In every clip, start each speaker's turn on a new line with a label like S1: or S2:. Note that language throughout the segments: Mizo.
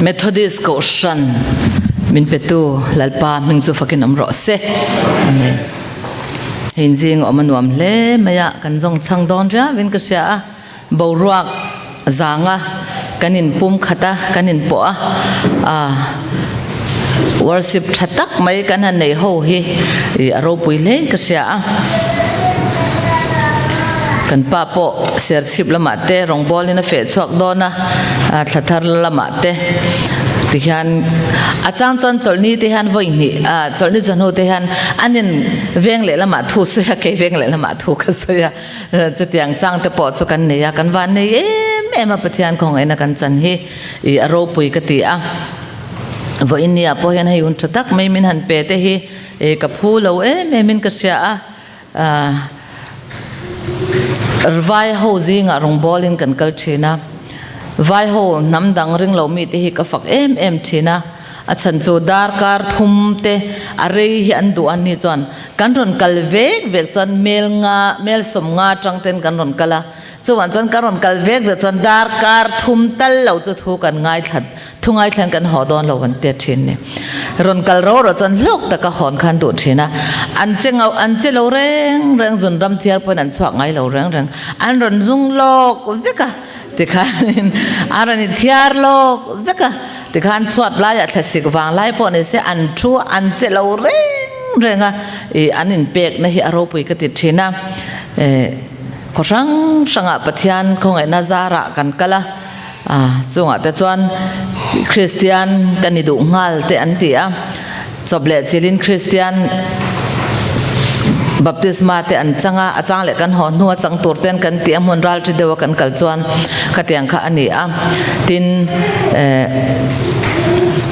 S1: Methodist Kohhran min petu Lalpa hming chu fakin awm rawh se. Amen. Hein zing awm a nuam hle mai a, kan zawng chhang dawn riauin ka hria a, boruak zanga kan in pum khat a, kan in pawh a, a worship tha tak mai kan han nei ho hi a ropui hle in ka hria a. Kan pa pawh serchhip lamah te rawngbawlin a feh chhuak dawn a, thla thar lamah te tihian a chang chuan chawlhni te hian vawi hnih chawlhni chawhnu te hian an in veng leh lamah thu sawi a, kei veng leh lamah thu ka sawi a, chutiang chang te pawh chu kan nei a, kan van nei em em a Pathian khawngaihna kan chan hi ih a ropui ka ti a, vawiin ni ah pawh hian hei hun tha tak mai min han pe te hi ih ka phu lo em em in ka hria a. Vai ho zingah rawngbawlin kan kal thin a, vai ho hnam dang ring lo mite hi ka fak em em thin a, a chhan chu darkar thum te a rei hi an duh a ni chuan kan rawn kal vek vek chuan mel nga mel sawm nga atang ten kan rawn kal a, chuvang chuan kan rawn kal vek vek chuan darkar thum tal lo chu thu kan ngaithla Thu ngaithlan kan haw dawn lo an tia thin ni. Rawn kal ro ro chuan hlawk taka hawn khan duh thin a. An che ngau an che lo reng reng zun ram thiar pawhin an chhuak ngai lo reng reng. An rawn zung lawk vek a tikhanin an rawn inthiar lawk vek a tikhan chhuat laiah thlasik vang lai pawh ni se an thu an che lo reng reng a ih an inpekna hi a ropui ka ti thin a. Khaw hrang hrangah Pathian khawngaihna zarah kan kal a. A chungah te chuan Kristian ka ni duh nghal te an ti a, chawp leh chilin Kristian baptisma te an chang a, a chang leh kan haw hnu a chang tur ten kan ti a, hmun ral thi deuha kan kal chuan khatiang kha a ni a. Tin, eh,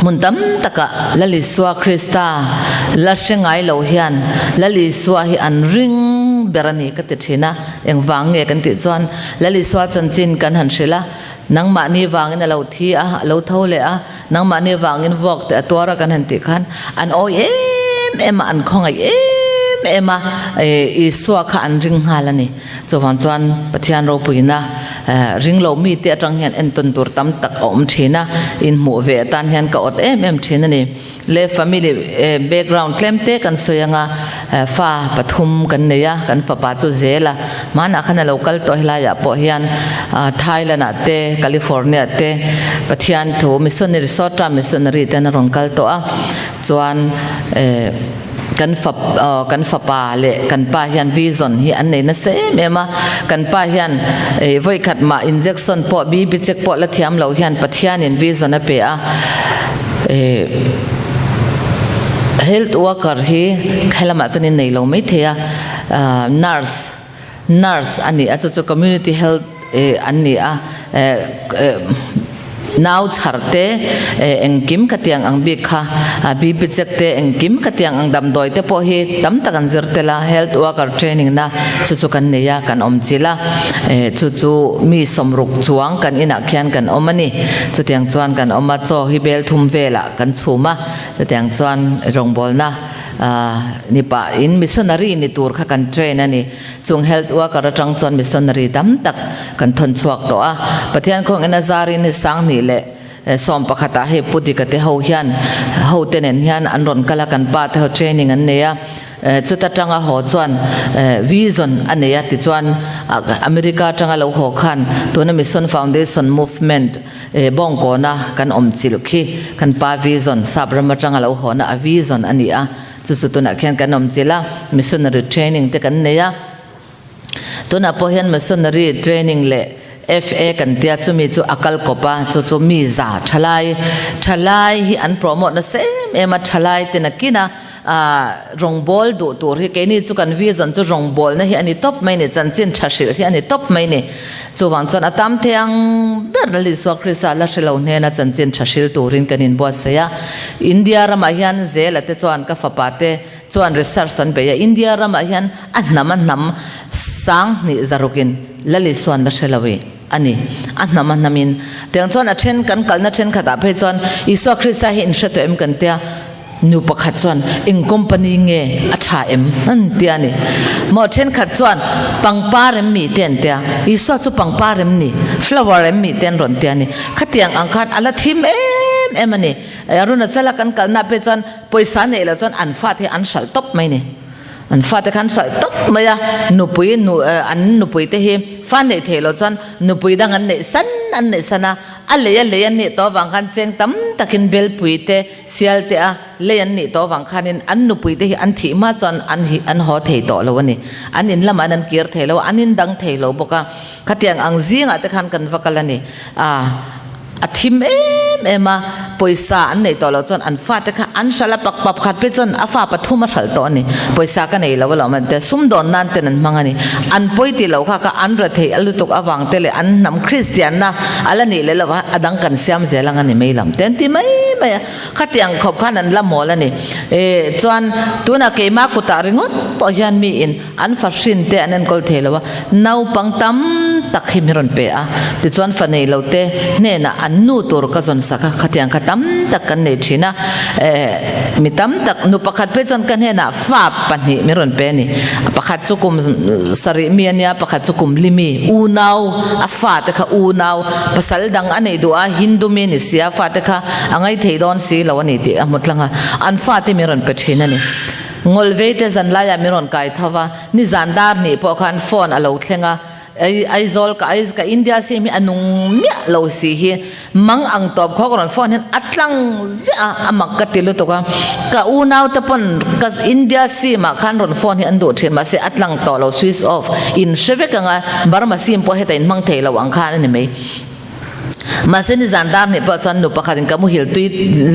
S1: hmun tam takah Lal Isua Krista la hre ngai lo hian Lal Isua hi an ring ber a ni ka ti thin a. Engvang nge kan tih chuan Lal Isua chanchin kan han hrilh a, nangmahni vangin a lo thi a, a lo tho leh a, nangmahni vangin vuak teh a tuar a kan han tih khan an awi em em a, an khawngaih em em a, Isua kha an ring nghal a ni. Chuvang chuan Pathian ropuina ring lo mite atang hian entawn tur tam tak a awm thin a, inhmuh ve atan hian ka awt em em thin a ni. Le family background tlem te kan sawi anga fa pathum kan nei a, kan fapa chu zel a, hmanah khan a lo kal tawh helaiah pawh hian Thailand ah te California te Pathian thu missionary short term missionary ten a rawn kal tawh a, chuan kan fa kan fapa leh kan pa hian vision hi an nei nasa em em a, kan pa hian vawikhat mah injection pawh BP check pawh la thiam lo hian Pathianin vision a pe a. Health worker hi helamah chuan in nei lo mai thei a, nurse nurse a ni a chu chu community health an ni a nau chhar te engkim ka tiang ang bik kha BP check te engkim ka tiang ang damdawi te pawh hi tam tak an zir tel a health worker training na chu chu kan nei a kan awm chilh a chu chu mi sawmruk chuang kan inah khian kan awm a ni. Chutiang chuan kan awm a, chaw hi bel thum velah kan chhum a, chutiang chuan rawngbawlna ni pah in missionary ni tur kha kan train a ni. Chung health worker atang chuan missionary tam tak kan thawn chhuak tawh a, Pathian khawngaihna a zarin hi Sanghnih leh 11 ah hei Pu Dika te ho hian ho te nen hian an rawn kal a, kan pa te ho training an nei a. Chuta tanga haw chuan vision a nei a, tichuan America atanga lo haw khan tuna Mission Foundation Movement bawngkawna kan awm chilh khi kan pa vision, sap ram atanga lo hawna a vision a ni a, chu chu tunah khian kan awm chilh a, missionary training te kan nei a. Tunah pawh hian missionary training leh FA kan tia chumi chu a kal kawp a, chu chu mi za thalai, thalai hi an promote nasa em em a, thalai te nakin a Rawngbâwl duh tur hi keini chu kan vision chu rawngbâwlna hi a ni tawp mai ni, chanchin tha hrilh hi a ni tawp mai ni. Chuvang chuan a tam thei ang ber Lal Isua Krista la hre lo hnena chanchin tha hril turin kan inbuatsaih a. India ramah hian Zela te chuan ka fapa te chuan research an bei a, India ramah hian a hnam a hnam 2000 zarukin Lal Isuan la hre lo i a ni. A hnam a hnamin. Tiang chuan a then kan kalna thenkhatah phei chuan Isua Krista hi inhre tawh em kan tia. Nu pakhat chuan eng company nge a tha em an ti a ni. Maw thenkhat chuan pangpar em mi te an ti a, Isua chu pangpar em ni, flower em mi te an rawn ti a ni. Khatiang ang khan a la thim em em a ni. Arunachala kan kalna phei chuan pawisa neih loh chuan an fate hi an hralh tawp mai a ni. An fate kha an hralh tawp mai a, nupui nu an nupui te hi fa neih theih loh chuan nupui dang an neih san an neih san a, a lei a lei an nih tawh avang khan cheng tam takin belpui te sial te a lei an nih tawh avang khanin an nupui te hi an thih hma chuan an hi an haw thei tawh lo a ni. An in lamah an an kir thei lo a, an in dang thei lo bawk a, khatiang ang zingah te khan kan va kal a ni. A a thim em em a, pawisa an neih tawh loh chuan an fate kha an hralh a, pak pap khat phei chuan a fa pathum a hralh tawh a ni. Pawisa ka nei lo alawm an tia, sumdawn nan ten an hmang a ni. An pawi tih loh kha kha an ra theih a lutuk avang te leh an hnam Kristianna a la nih leh lo va, a dang kan siam zel ang a ni mai lam te an ti mai mai a. Khatiang khawp khan an la mawl a ni. E chuan tunah keimah kutah ringawt pawh hian miin An fa hrin te an enkawl thei lo a, naupang tam tak hi min rawn pe a, tichuan fa nei lo te hnenah an nu tur ka zawn sak a, khatiang kha tam tak kan nei thin a, eh mi tam tak nu pakhat phei chuan ka hnenah fa pahnih min rawn pe a ni, pakhat chu kum sarih mi a nia, pakhat chu kum li mi, unau a fa te kha unau pasal dang a nei duh a, Hindu mi a ni si a, fa te kha a ngaithei dawn si lo a ni tih a hmu tlang a, an fa te min rawn pe thin a ni. Ngawlvei te zan laiah min rawn kai tho va, nizan dar hnih pawh khan phone a lo thleng a, ei Aizawl ka Aiz ka India sim hi a nung miah lo si hi mang ang tawp khaw ka rawn phone hian a tlang ziah a, a mak ka ti lutuk a, ka unau te pawn ka India sim ah khan rawn phone hi an duh thin mahse a tlang tawh lo switch off in hre vek ang a, Burma sim pawh heta in hmang thei lo ang khan a ni mai. Mahse nizan dar hnih pawh chuan nu pakhatin ka muhil tui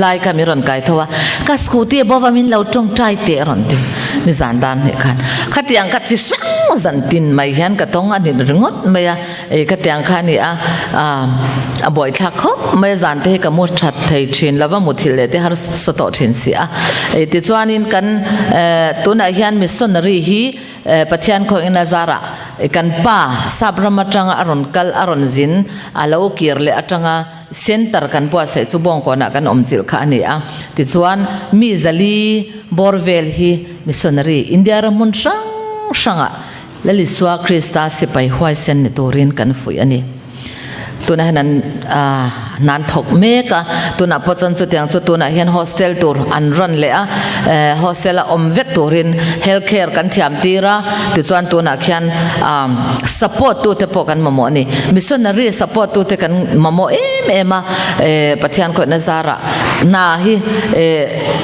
S1: lai kha min rawn kai tho a, ka scooty a bawva min lo tawngtai teh a rawn ti nizan dar hnih khan. Khatiang kha chi hrang zan tin mai hian ka tawng a ni ringawt mai a, ei khatiang kha a ni a, a buaithlak khawp mai a zan te hi ka mu that thei thin lova muthilh leh te harsa tawh thin si a. Ei tichuanin kan tunah hian missionary hi Pathian khawngin a zarah kan pa sap ram atanga a rawn kal a rawn zin a lo kir leh atanga center kan buatsaih chu Bawngkawnah kan awm chilh kha a ni a. Tichuan mi zali bawr vel hi missionary India ram hmun hrang hrangah Lalisua Krista sipai huaisen ni turin kan fuih a ni. Tunah hian an hna an thawk mek a, tunah pawh chuan chutiang chu tunah hian hostel tur an rawn leh a, hostel a awm vek turin health care kan thiam tir a, tichuan tunah khian support tute pawh kan mamawh a ni. Missionary support tute kan mamawh em em a, Pathian khawihna zarah hna hi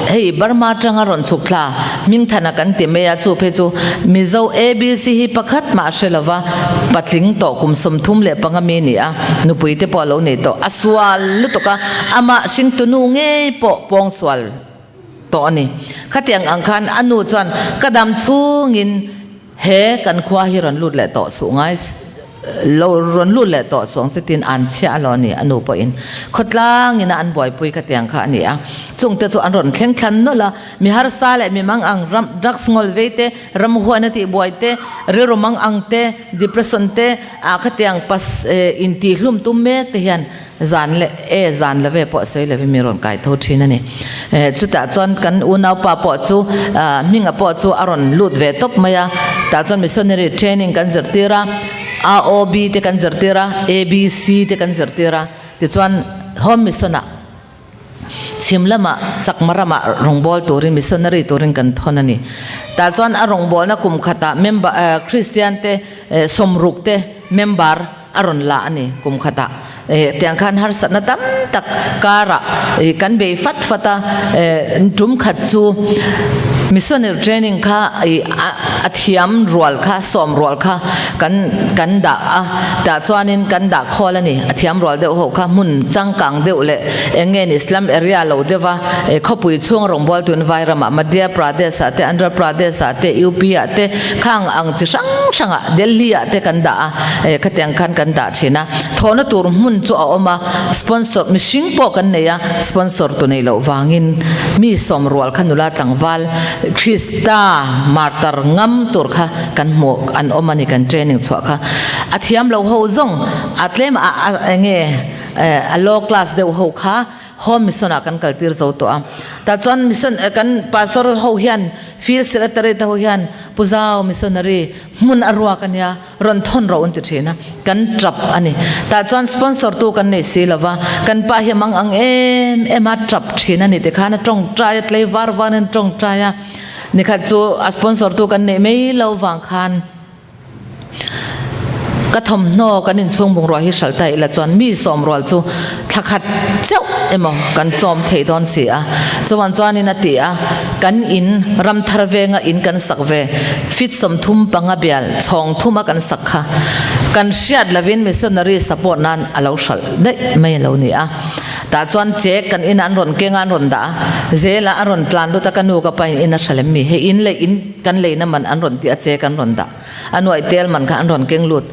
S1: hei Burma atanga rawn chhuk thla Hmingthana kan ti mai a, chu phei chu Mizo ABC hi pakhat mah a hre lo va, patling tawh kum 35 mi a ni a, nupui te pawh a lo nei tawh, a sual lutuk a, amah hringtunu ngei pawh pawng sual tawh a ni. Khatiang ang khan a nu chuan ka dam chhungin he kan khua hi rawn lut leh tawh suh ngai. Lo rawn lut leh tawh chuang che tin an chhiah alo a ni, a nu pawhin khawtlang ina an buaipui ka tiang kha a ni a. Chungte chu an rawn thleng thlan nawlh a, mi harsa leh mi mang ang ram drugs ngawl vei te, ramhuan a tih buai te, rilru mang ang te, depression te, ah khatiang pas intihhlum tum mek te hian zan leh e zan love pawh sawi lovin mi rawn kai tho thin a ni. Chutah chuan kan unaupa pawh chu hminga pawh chu a rawn lut ve tawp mai a, tah chuan missionary training kan zirtir a, AOB te kan zirtir a, ABC te kan zirtir a, tichuan home mission ah chhim lamah chakma ramah rawngbâwl turin missionary turin kan thawn a ni. Tah chuan a rawngbâwlna kum khatah member Kristian te sawmruk te member a rawn la a ni kum khatah tiang khan harsatna tam tak karah kan bei fat fat a tum khat chu missionary training kha a thiam rual kha sawm rual kha kan kan dah a tah chuanin kan dah khawl a ni a thiam rual deuh ho kha hmun changkang deuh leh eng nge ni slum area lo deuh a khawpui chhung rawngbâwl tun vai ramah Madhya Pradesh ah te Andhra Pradesh ah te UP ah te khang ang chi hrang hrangah Delhi ah te kan dah a eh khatiang khan kan dah thin a thawhna tur hmun chu a awm a sponsor mihring pawh kan nei a sponsor tu nei loh vangin mi sawm rual kha nula tlangval Krista martar ngam tur kha kan hmuh an awm a ni kan training chhuah kha a thiam lo ho zawng a tlem a a enge eh a low class deuh ho kha home mission ah kan kaltir zo tawh a. Tah chuan mission kan pastor ho hian field secretary te ho hian Pu Zau missionary hmun a ruak a nia rawn thawn rawh an ti thin a, kan tap a ni. Tah chuan sponsor tu kan nei si lova, kan pa hi a mang ang em em a tap thin a ni tikhan a tawngtai a, tlei var var in a tawngtai a, nikhat chu a sponsor tu kan neih mai lo vang khan Ka thawmhnaw kan inchhung bungrua hi hralh ta ila chuan mi sawmrual chu thla khat chauh emaw kan chawm thei dawn si a. Chuvan chuanin a ti a, kan in ram thar venga in kan sak ve fit 35 bial chhawng thuma kan sak kha kan hriat lovin missionary support nan a lo hralh daih mai a lo ni a. Tah chuan chek kan inah an rawn keng a an rawn dah a, zelah a rawn tlan lut a ka nu ka pain in a hralh em mi hei in leh in Kan leina man an rawn tih a che kan rawn dah. A nuaih tel man kha an rawn keng lut.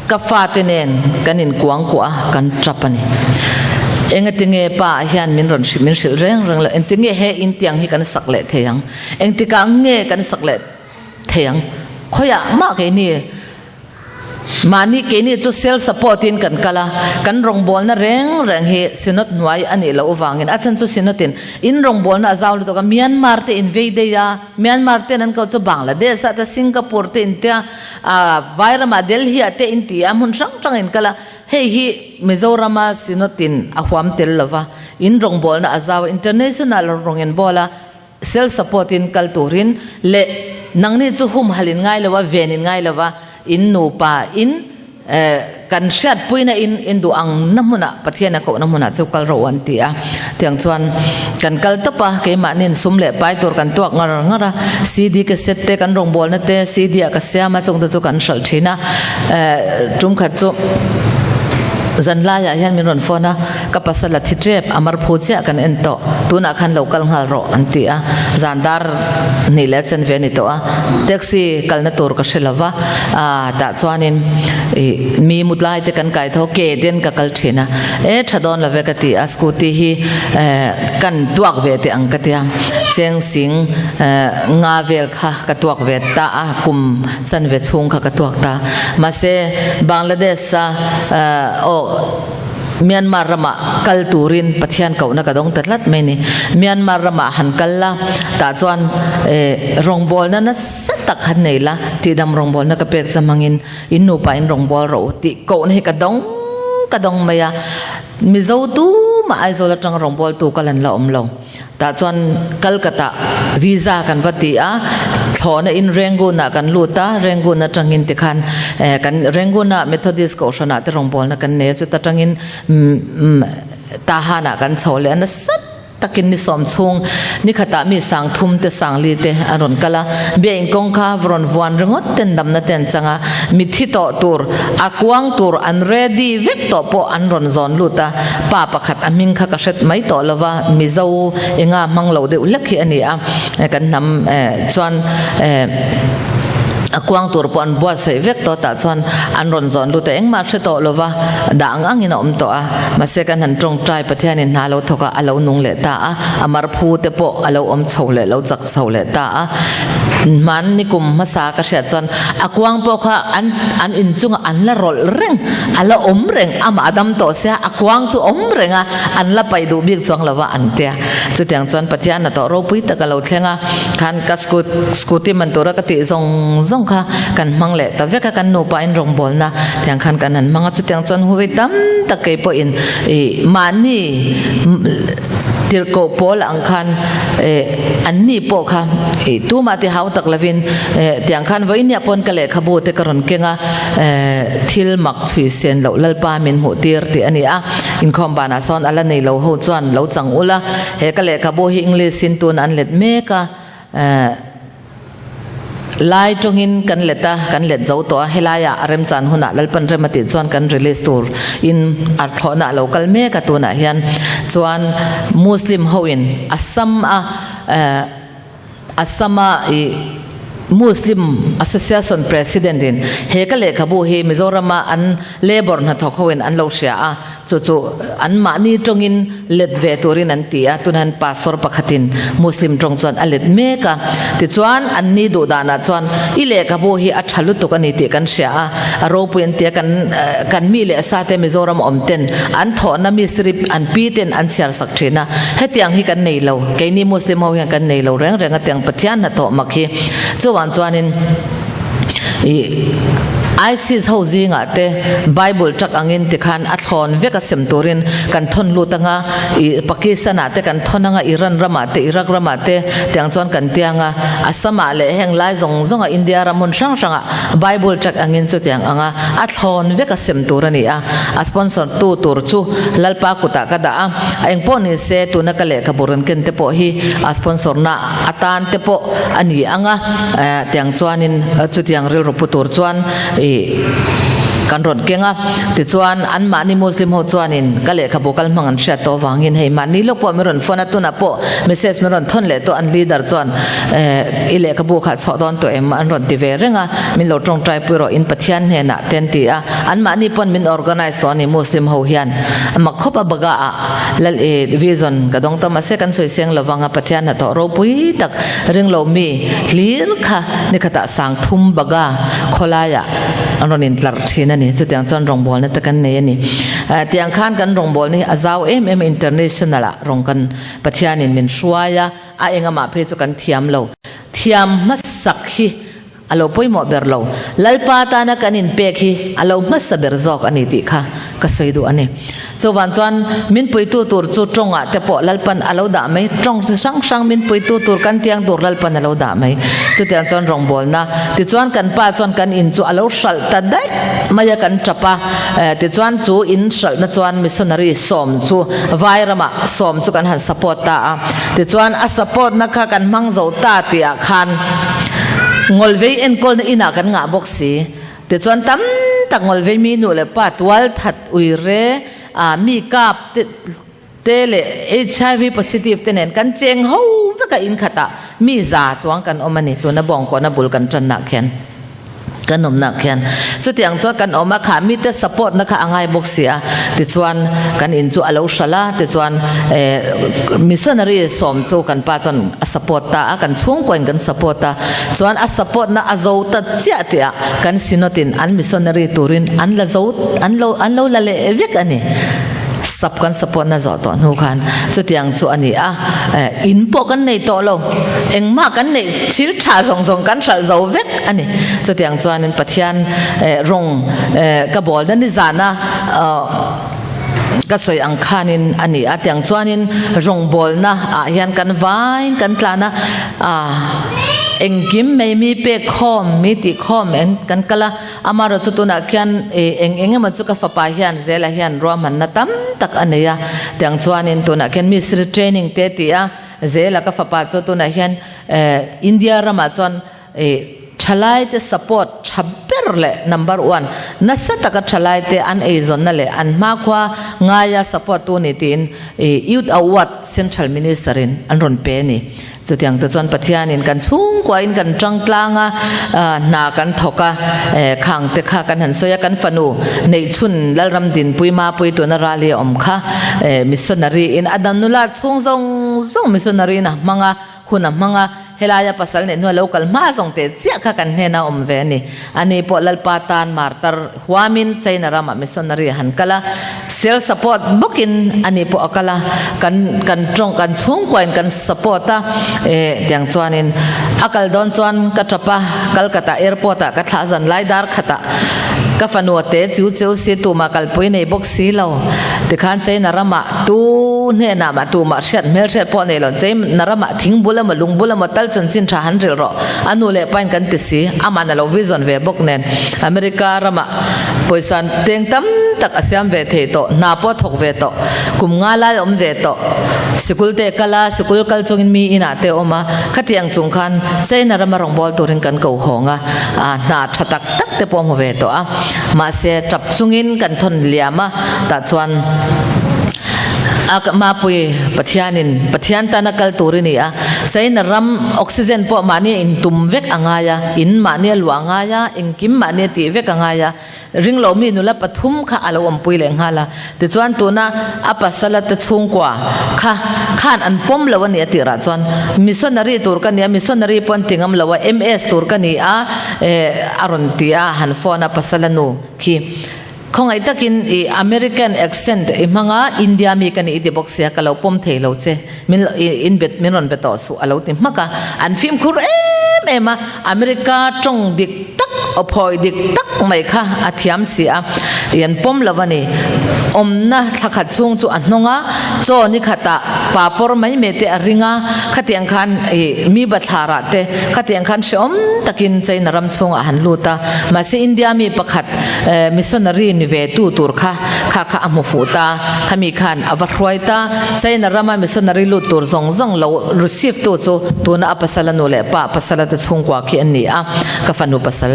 S1: Ka fate nen kan in kuang kuah a, kan tap a ni. Engatinge pa ah hian min rawn min hrilh reng reng lo. Engtinge he in tiang hi kan sak leh thei ang? Engtikah nge kan sak leh thei ang? Khawiah mah keini Mahni keini chu self support in kan kal a, kan rawngbawlna reng reng hi Synod hnuai a nih loh avangin a chan chu Synod in in rawngbawlna a zau lutuk a, Myanmar te in vei daih a, Myanmar ten an ko chu Bangladesh ah te Singapore te in tia ah Vairamah Delhi ah te in ti a, hmun hrang hrang in kal a, hei hi Mizorama Synod in a huam tel lova, in rawngbawlna a zau a, international rawng in bawl a. Self support in kal turin leh nangni chu humhalh in ngai lo a, ven in ngai lo a, in nupa in kan hriatpuina in in duh ang na hmunah Pathian a kohna hmunah chu kal rawh u an ti a. Tiang chuan kan kal tawp a, keimahniin sum leh pai tur kan tuak ngar ngar a, CD cassette te kan rawngbawlna te CD ah ka siam a, chungte chu kan hralh thin a. Tum khat chu zanlaiah hian min rawn phone a. Ka pasal a thi tep, a mar phu chiah kan en tawh, tunah khan lo kal nghal rawh an ti a, zan dar hnih leh a chen ve a ni tawh a, taxi kalna tur ka hre lo va, aah tah chuanin ih mi mutlai te kan kai tho ke ten ka kal thin a, e tha dawn lo ve ka ti a, scooty hi eh kan tuak ve teh ang ka tia, cheng sing eh nga vel kha ka tuak ve ta a, kum chanve chhung kha ka tuak ta, mahse Bangladesh a eh aw. Myanmar ramah kal turin Pathian kohna ka dawng ta tlat mai ni. Myanmar ramah han kal la, tah chuan rawngbawlna nasa tak han nei la, tihdam rawngbawlna ka pek cha hmangin in nupa in rawngbâwl rawh u tih kohna hi ka dawng ka dawng mai a. Mizo tumah Aizawl atanga rawngbawltu kal an la awm lo. Tah chuan Calcutta visa kan va ti a, thlawhna in Rangoon ah kan lut a, Rangoon atangin tikhan kan Rangoon ah Methodist Kohhran ah te rawngbawlna kan nei a, chuta tangin Tahan ah kan chho leh a, nasa takin ni sawm chhung nikhatah mi sang thum te sang li te an rawn kal a, biain kawngka rawn vuan ringawt ten damna te an chang a, mithi tawh tur a kuang tur an ready vek tawh pawh an rawn zawn lut a, pa pakhat a hming kha ka hret mai tawh lo va, Mizo enga hmang lo deuh hlek hi a ni a, kan hnam chuan a kuang tur pawh an buatsaih vek tawh tah chuan an rawn zawn lut a, engmah hre tawh lo va, dah ang angin a awm tawh a, mahse kan han tawngtai Pathianin hna lo thawk a, a lo nung leh ta a, a mar phu te pawh a lo awm chho leh lo chak chho leh ta a, hmanni kum hmasa ka hriat chuan a kuang pawh kha an an inchungah an la rawlh reng, a la awm reng, amah a dam tawh sia, a kuang chu awm reng a, an la paih duh bik chuang lo va an tia. Chutiang chuan Pathian a tawh ropui tak a lo thleng a, khan ka scooty man tura ka tih zawng zawng kha kan hmang leh ta vek a, kan nupa in rawngbawlna tiang khan kan han hmang a, chutiang chuan huwi tam tak kei pawhin ih mahni tirhkoh pawl ang khan eh an ni pawh kha ih tumah ti hau tak lovin eh tiang khan vawinia pawn ka lehkhabu te ka rawn keng a eh thil mak chhui sen loh Lalpa min hmuh tir tih a ni a, inkhawm banah sawn a la nei lo ho chuan lo chang ula he ka lehkhabu hi English in tun an let mek a eh. Lai tawngin kan let a, kan let zo tawh a, helaiah a remchan hunah Lalpan rem a tih chuan kan release tur in ar thlawhna a lo kal mek a tunah hian chuan Muslim hoin Assam a Assam a ih. Muslim Association President in he ka lehkhabu hi Mizorama an Labour hnathawk ho in an lo hria a, chu chu an mahni tawngin let ve turin an ti a, tunah hian Pastor pakhatin Muslim tawng chuan a let mek a, tichuan an ni duh danah chuan i lehkhabu hi a tha lutuk a ni tih kan hria a, a ropui an ti a, kan kan mi leh sa te Mizoram awm ten an thawhna mistiri an pi ten an chhiar sak thin a, hetiang hi kan nei lo, keini Muslim ho hian kan nei lo reng reng a tiang Pathian hnathawh mak hi chuvang chuanin. Ih ISIS ho zingah te Bible tak angin tikhan a thlawn vek a sem turin kan thawn lut anga ih Pakistan ah te kan thawn anga Iran ramah te Iraq ramah te tiang chuan kan tiang a Assam ah leh heng lai zawng zawng ah India ram hmun hrang hrang ah Bible tak angin chutiang anga a thlawn vek a sem tur a ni a a sponsor tu tur chu Lalpa kutah ka dah a a engpawh ni se tuna ka lehkhabu rawn ken te pawh hi a sponsor na atan te pawh a ni ang a, tiang chuanin chutiang rilru pu tur chuan ih kan rawn keng a, tichuan anmahni Muslim ho chuanin ka lehkhabu kal hmang an hriat tawh avangin hei mahni lawk pawh min rawn phone a, tunah pawh message min rawn thawn leh tawh an leader chuan i lehkhabu kha chhuah dawn tawh em an rawn ti ve reng a, min lo tawngtai pui rawh in Pathian hnenah te an ti a, anmahni pawn min organize tawh a ni Muslim ho hian mak khawp a baga ah. Lal e vision ka dawng ta mahse kan sawi seng lovang a Pathian hnathawh ropui tak ringlo mi hlir kha nikhatah sang thum baga khawlaiah an rawn intlar thin a ni. Chutiang chuan rawngbawlna te kan nei a ni. Tiang khan kan rawngbawlna hi a zau em em international ah rawng kan Pathianin min hruai a, a engamah phei chu kan thiam lo. Thiam hmasak hi A lo pawimawh ber lo. Lalpa tana kan inpek hi a lo hmasa ber zawk a ni tih kha ka sawi duh a ni. Chuvan chuan min puitu tur chu tawngah te pawh Lalpan a lo dah mai, tawng chi hrang hrang min puitu tur kan tiang tur Lalpan a lo dah mai. Chutiang chuan rawngbawlna tichuan kan pa chuan kan in chu a lo hralh ta daih mai a kan tap a, tichuan chu in hralhna chuan missionary sawm chu vai ramah sawm chu kan han support ta a, tichuan a support na kha kan hmang zo ta tihah khan Ngawlvei enkawlna inah kan ngah bawk si. Tichuan tam tak ngawlvei mi nu leh pa tual that ui re ah mi kap te te leh HIV positive te nen kan cheng ho vek a in khatah mi za chuang kan awm a ni. Tuna bawngkawhna bul kan tanna khian. Kan awmna khian chutiang chuan kan awm a, kha mite support na kha a ngai bawk si a, tichuan kan in chu a lo hral a, tichuan missionary sawm chu kan pa chuan a support ta a, kan chhungkaw in kan support a, chuan a support na a zo ta chiah tih ah kan synod in an missionary turin an la zo an lo an lo la leh vek a ni. Sap kan support na zawh tawh hnu khan chutiang chu a ni a, in pawh kan nei tawh lo, engmah kan neih thil tha zawng zawng kan hralh zo vek a ni. Chutiang chuanin Pathian rawng ka bawlna nizana ka sawi ang khanin a ni a, tiang chuanin rawngbawlna ah hian kan vain kan tlan a, engkim mai mi pek khawm, mi tih khawm kan kal a. Amaherawh chu tunah khian eng eng emaw chu ka fapa hian Zela hian ruahmanna tam tak a nei a, tiang chuanin tunah khian Misri training te ti a, Zela ka fapa chu tunah hian India ramah chuan thalai te support tha ber leh number one nasa taka thalai te an eizawnna leh an hmakhua ngaia support tu ni tiin Youth Award Central Minister in an rawn pe a ni. Chutiang te chuan Pathianin kan chhungkuain kan tang tlang a, hna kan thawk a, khang te kha kan han sawi a, kan fanu neihchhun Lalram Dinpui Mapui tuna rali a awm kha missionary in a dang nula chhung zawng zawng missionary in a hmang a, hun a hmang a, helaia pasal neih hnua lo kal hma zawng teh chiah kha kan hnena awm ve a ni. Ani pawh Lalpa tan martar huamin China ramah missionary a han kal a, Self support bawkin ani pawh a kal a, kan kan tawng kan chhungkuain kan support a, eh tiang chuanin a kal dawn chuan ka tap a, Calcutta airport ah ka thlah zan lai dar khatah ka fanu a te chiu chiu si tumah kalpui nei bawk si lo, tikhan China ramah tu hnenah mah tumah hriat hmel hriat pawh nei lo, China ramah thing bul emaw lung bul emaw tal chanchin tha han rilh rawh, a nu leh pain kan ti si, aman a lo vision ve bawk nen America ramah Pawisa teng tam tak a siam ve thei tawh, hna pawh a thawk ve tawh, kum nga lai a awm ve tawh. Sikul te kal a, sikul kal chungin mi inah te a awm a, khatiang chung khan China rama rawngbâwl turin kan ko hawng a, hna tha tak tak te pawh a hmu ve tawh a. Mahse, tap chungin kan thawn liam a, tah chuan. A Mapui Pathianin Pathian tana kal tur i ni a, China ram oxygen pawh mahni a intum vek a ngai a, in mahni a luah a ngai a, engkim mahni a tih vek a ngai a, ringlo mi nula pathum kha a lo awmpui leh nghal a. Tichuan tuna a pasala te chhungkua kha khan an pawm lo a ni a tirah chuan missionary tur ka ni a, missionary pawh an ti ngam lo a, MS tur ka ni a, a rawn ti a, han phone a pasala nu khi. Khawngaih takin i American accent i hmang a, India mi ka ni i ti bawk sia, ka lo pawm thei lo che, min in bet min rawn be tawh suh a lo ti hmak a, an fimkhur em em a, America tawng dik tak aw phawi dik tak mai kha a thiam si a, i an pawm lo a ni. Awmna thla khat chhung chu a hnawng a, chaw ni khatah papawr mai mai te a ring a, khatiang khan i mi bathlarah te khatiang khan hrehawm takin China ram chhungah a han lut a, mahse India mi pakhat Missionary ni ve tu tur kha kha kha a hmu fuh ta, khami khan a va hruai ta. China rama missionary lut tur zawng zawng lo receive tu chu tuna a pasal a nu leh pa pasala te chhungkua khi an ni a, ka fanu pasal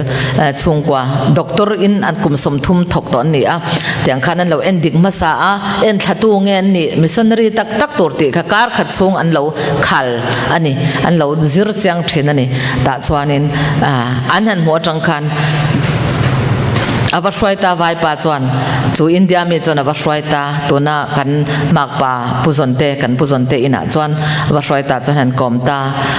S1: chhungkua doctor in an kum 30 thawk tawh an ni a, tiang khan an lo en dik hmasa a, en thla tu nge an nih missionary tak tak tur tih kha kar khat chhung an lo khal a ni, an lo zir chiang thin a ni. Tah chuanin an han hmuh atang khan A va hruai ta vaipa chuan chu India mi chuan a va hruai ta tuna kan makpa Pu Zawnte kan Pu Zawnte inah chuan a va hruai ta chuan han kawm ta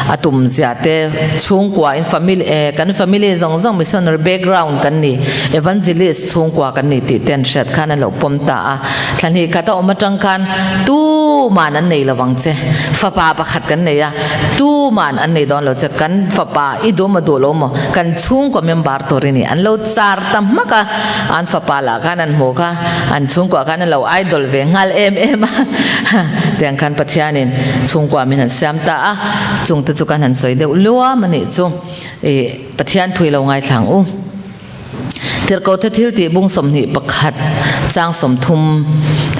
S1: a tum zia te chhungkua in family eh kan family zawng zawng missionary background kan ni evangelist chhungkua kan ni tih te an hriat khan an lo pawm ta a thla hnih khat a awm atang khan tuman an nei lovang che fapa pakhat kan nei a tuman an nei dawn lo che kan fapa i duh maw duh lo maw kan chhungkua member tur i ni an lo char ta hmak a an fapa lah khan an hmu kha an chhungkua khan an lo idol ve nghal em em a tiang khan Pathianin chhungkua min han siam ta a chungte chu kan han sawi deuh luam a nih chu ih Pathian thui lo ngaithlang u. Tirhkohte thil tih bung 21 chang 30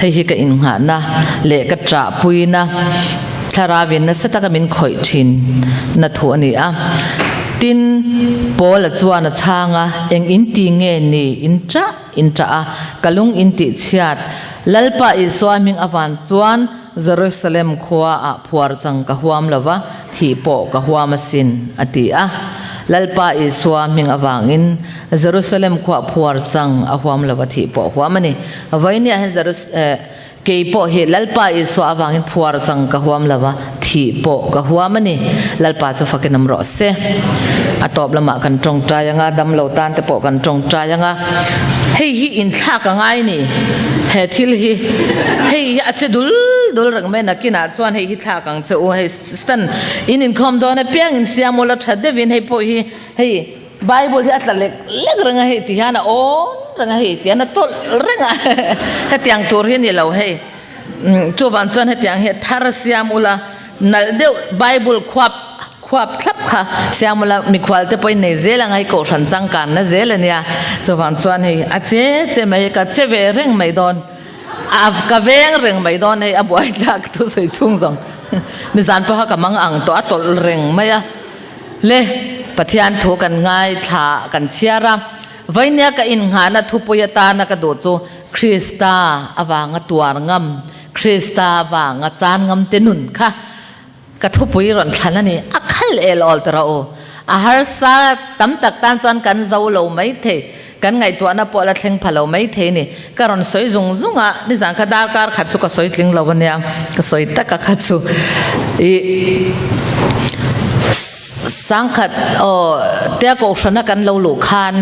S1: hei hi ka innghahna leh ka ṭahpuina thlarauin nasa taka min khawih ṭhin na thu a ni a. Tin, Paula chuan a chhang a, Eng in ti nge ni in ṭah in ṭah a, ka lung in tih chhiat Lalpa Isua hming avan chuan Jerusalem khua ah phuar chang ka huam lo va, thih pawh ka huam asin, a ti a. Lalpa Isua hming avangin Jerusalem khua phuar chang a huam lo va, thih pawh a huam a ni. Vawinia hian Jerus kei pawh hi Lalpa Isua avangin phuar chang ka huam lo va, thih pawh ka huam a ni. Lalpa chu fakin awm rawh se. A tawp lamah kan tawngtai anga, damlo tan te pawh kan tawngtai anga. Hei hi inthlak a ngai ni. He thil hi hei hi a che dul dul reng mai nakinah chuan hei hi thlak ang che u. Hei stan in inkhawm dawn apiang in siam ula tha deuhin hei pawh hi hei Bible hi a tla lek lek reng a hei ti hian a awn reng a hei ti hian a tawlh reng a hetiang tur hi ni lo hei. Chuvang chuan hetiang hi thar siam ula nalh deuh Bible khuap khuap thlap kha siam ula mikhual te pawhin nei zel ang a hei kohhran changkanna zel a nia chuvang chuan hei a che che mai ka che ve reng mai dawn a ka veng reng mai dawn hei a buai tlak thusawi chhung zawng mizan pawha ka mang ang tawh a tawlh reng mai a le Pathian thu kan ngaithla kan chhiar a Vainia ka innghahna thupui atana ka duh chu Krista avanga tuar ngam, Krista avanga chan ngam te nun kha ka thupui rawn thlan a ni. A khal el awl ta rawh u. A harsa tam tak tan chuan kan zo lo mai thei, kan ngaihtuahna pawh la thleng pha lo mai thei ni. Ka rawn sawi zung zung a, nizan kha darkar khat chu ka sawi tling lo a nia, ka sawi tak a kha chu ih. Sangkhat aw tia kohhrana kan lo luh khan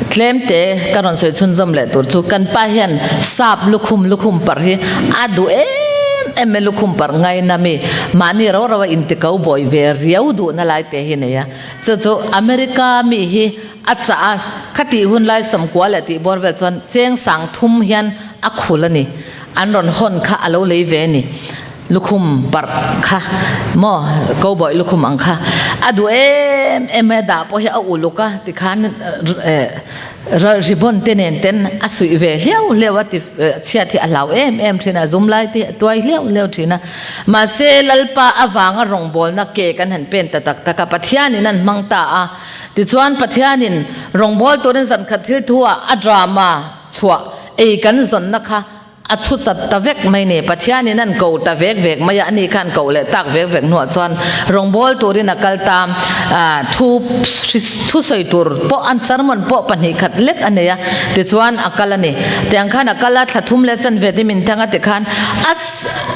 S1: tlemte ka rawn sawi chhunzawm leh tur chu kan pa hian sap lukhum lukhum parh hi a duh em em e lukhum parh ngaina mi mahni ro ro a inti ko bawi ve riau duhna lai te hi nei a chu chu America mi hi a chah a khatih hun lai sawmkua leh tih bawr vel chuan cheng sang thum hian a khul a ni an rawn hawn kha a lo lei ve a ni. Lukhum parh kha maw cowboy lukhum ang kha a duh em em mai a dah pawh hi a uluk a tikhan ribbon te nen ten a suih ve hliau hliau a ti chhiat hi a hlau em em thin a zum lai te hi a tuai hliau hliau thin a mahse Lalpa avanga rawngbawlna ke kan han pen ta tak tak a Pathianin an hmang ta a tichuan Pathianin rawngbâwl turin zankhat thil thu ah a drama chhuah ei kan zawnna kha. A chhu chat ta vek mai ni. Pathianin an ko ta vek vek mai a, ani khan koh leh tak vek vek hnuah chuan rawngbâwl turin a kal ta. Thu thu sawi tur pawh an sermon pawh 2 khat lek a nei a, tichuan a kal a ni. Tiang khan a kal a, thla thum leh chanve te min thang a tikhan a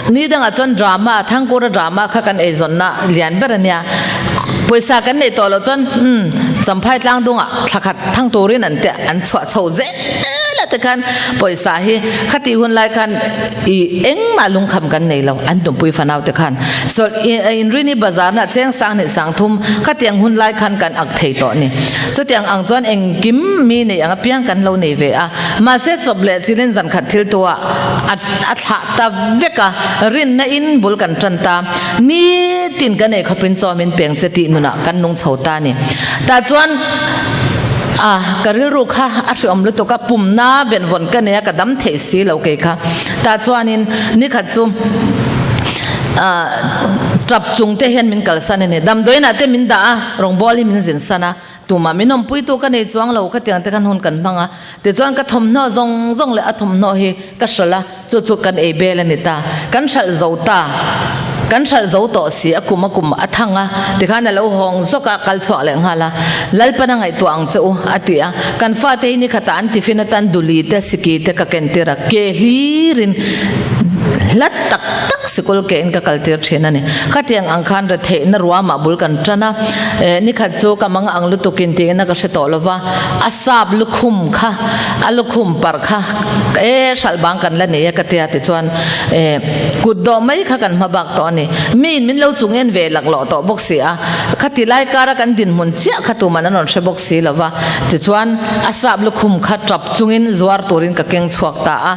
S1: ni dangah chuan drama, Thangkura drama kha kan eizawnna lian ber a nia. Pawisa kan neih tawh loh chuan umm Champhai tlang dungah thla khat thang turin an te an chhuah chho zel. Ela te khan pawisa hi khati hun lai khan i engmah lungkham kan nei lo an tumpui fanau te khan so inrini bazar na cheng sang hnih sang thum khatiang hun lai khan kan ak thei tawh ni chutiang ang chuan engkim mi nei ang apiang kan lo nei ve a mahse chawp leh chilin zan khat thil tu ah a thlah ta vek a rinna in bul kan tan ta nitin kan ei khawpin chaw min peng che tih nunah kan nung chho ta ni tah chuan A, ka rilru kha a hreawm lutuk a, pumna benvawn ka nei a, ka dam theih si lo kei kha. Tah chuanin nikhat chu tap chung te hian min kalsan a ni. Damdawiinah te min dah a, rawngbâwl hi min zin san a, tumah min awmpuitu ka nei chuang lo khatiang te khan hun kan hmang a. Tichuan ka thawmhnaw zawng zawng leh a thawmhnaw hi ka hralh a, Chu chu kan ei bel a ni ta. Kan hralh zo ta. Kan hralh zo tawh si, a kum a kum a thang a, tikhan a lo hawng zawk a, kal chhuak leh nghal a. Lalpan a ngaihtuah ang che u, a ti a. Kan fate hi nikhatah an tiffin atan duli te, siki te ka ken tir a, ke hlirin hla tak tak sikul ke in ka kal tir thin a ni. Khatiang ang khan retheihna ruamah bul kan tan a, nikhat chu ka mang ang lutukin tiin a ka hre tawh lova, a sap lukhum kha, a lukhum parh kha e hralh bang kan la nei a ka tia tichuan e kut dawh mai kha kan hma bak tawh a ni. Miin min lo chung en ve laklawh tawh bawk si a, khati lai kara kan dinhmun chiah kha tuman an rawn hre bawk si lo va, tichuan a sap lukhum kha tap chungin zuar turin ka keng chhuak ta a,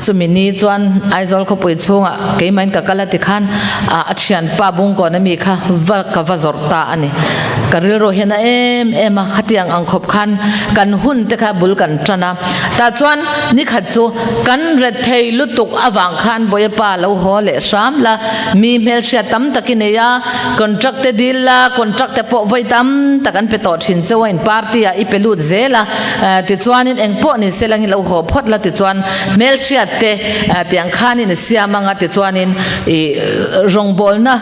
S1: chumi ni chuan Aizawl khawpui chhungah keimahin ka kal a tikhan a thianpa Bungkawn ami kha va ka va zawrh ta a ni. Ka rilru hian a em em a, khatiang ang khawp khan kan hun te kha bul kan tan a. Tah chuan nikhat chu kan ret thei lutuk avang khan Bawiapa lo haw leh hram la, mi hmelhriat tam tak i nei a, contract te dil la, contract te pawh vawi tam tak an pe tawh thin cheu a, in party ah i pe lut zel a, tichuanin eng pawh ni se langin lo haw phawt la tichuan hmelhriat te tiang khanin i siam ang a, tichuanin i rawngbawlna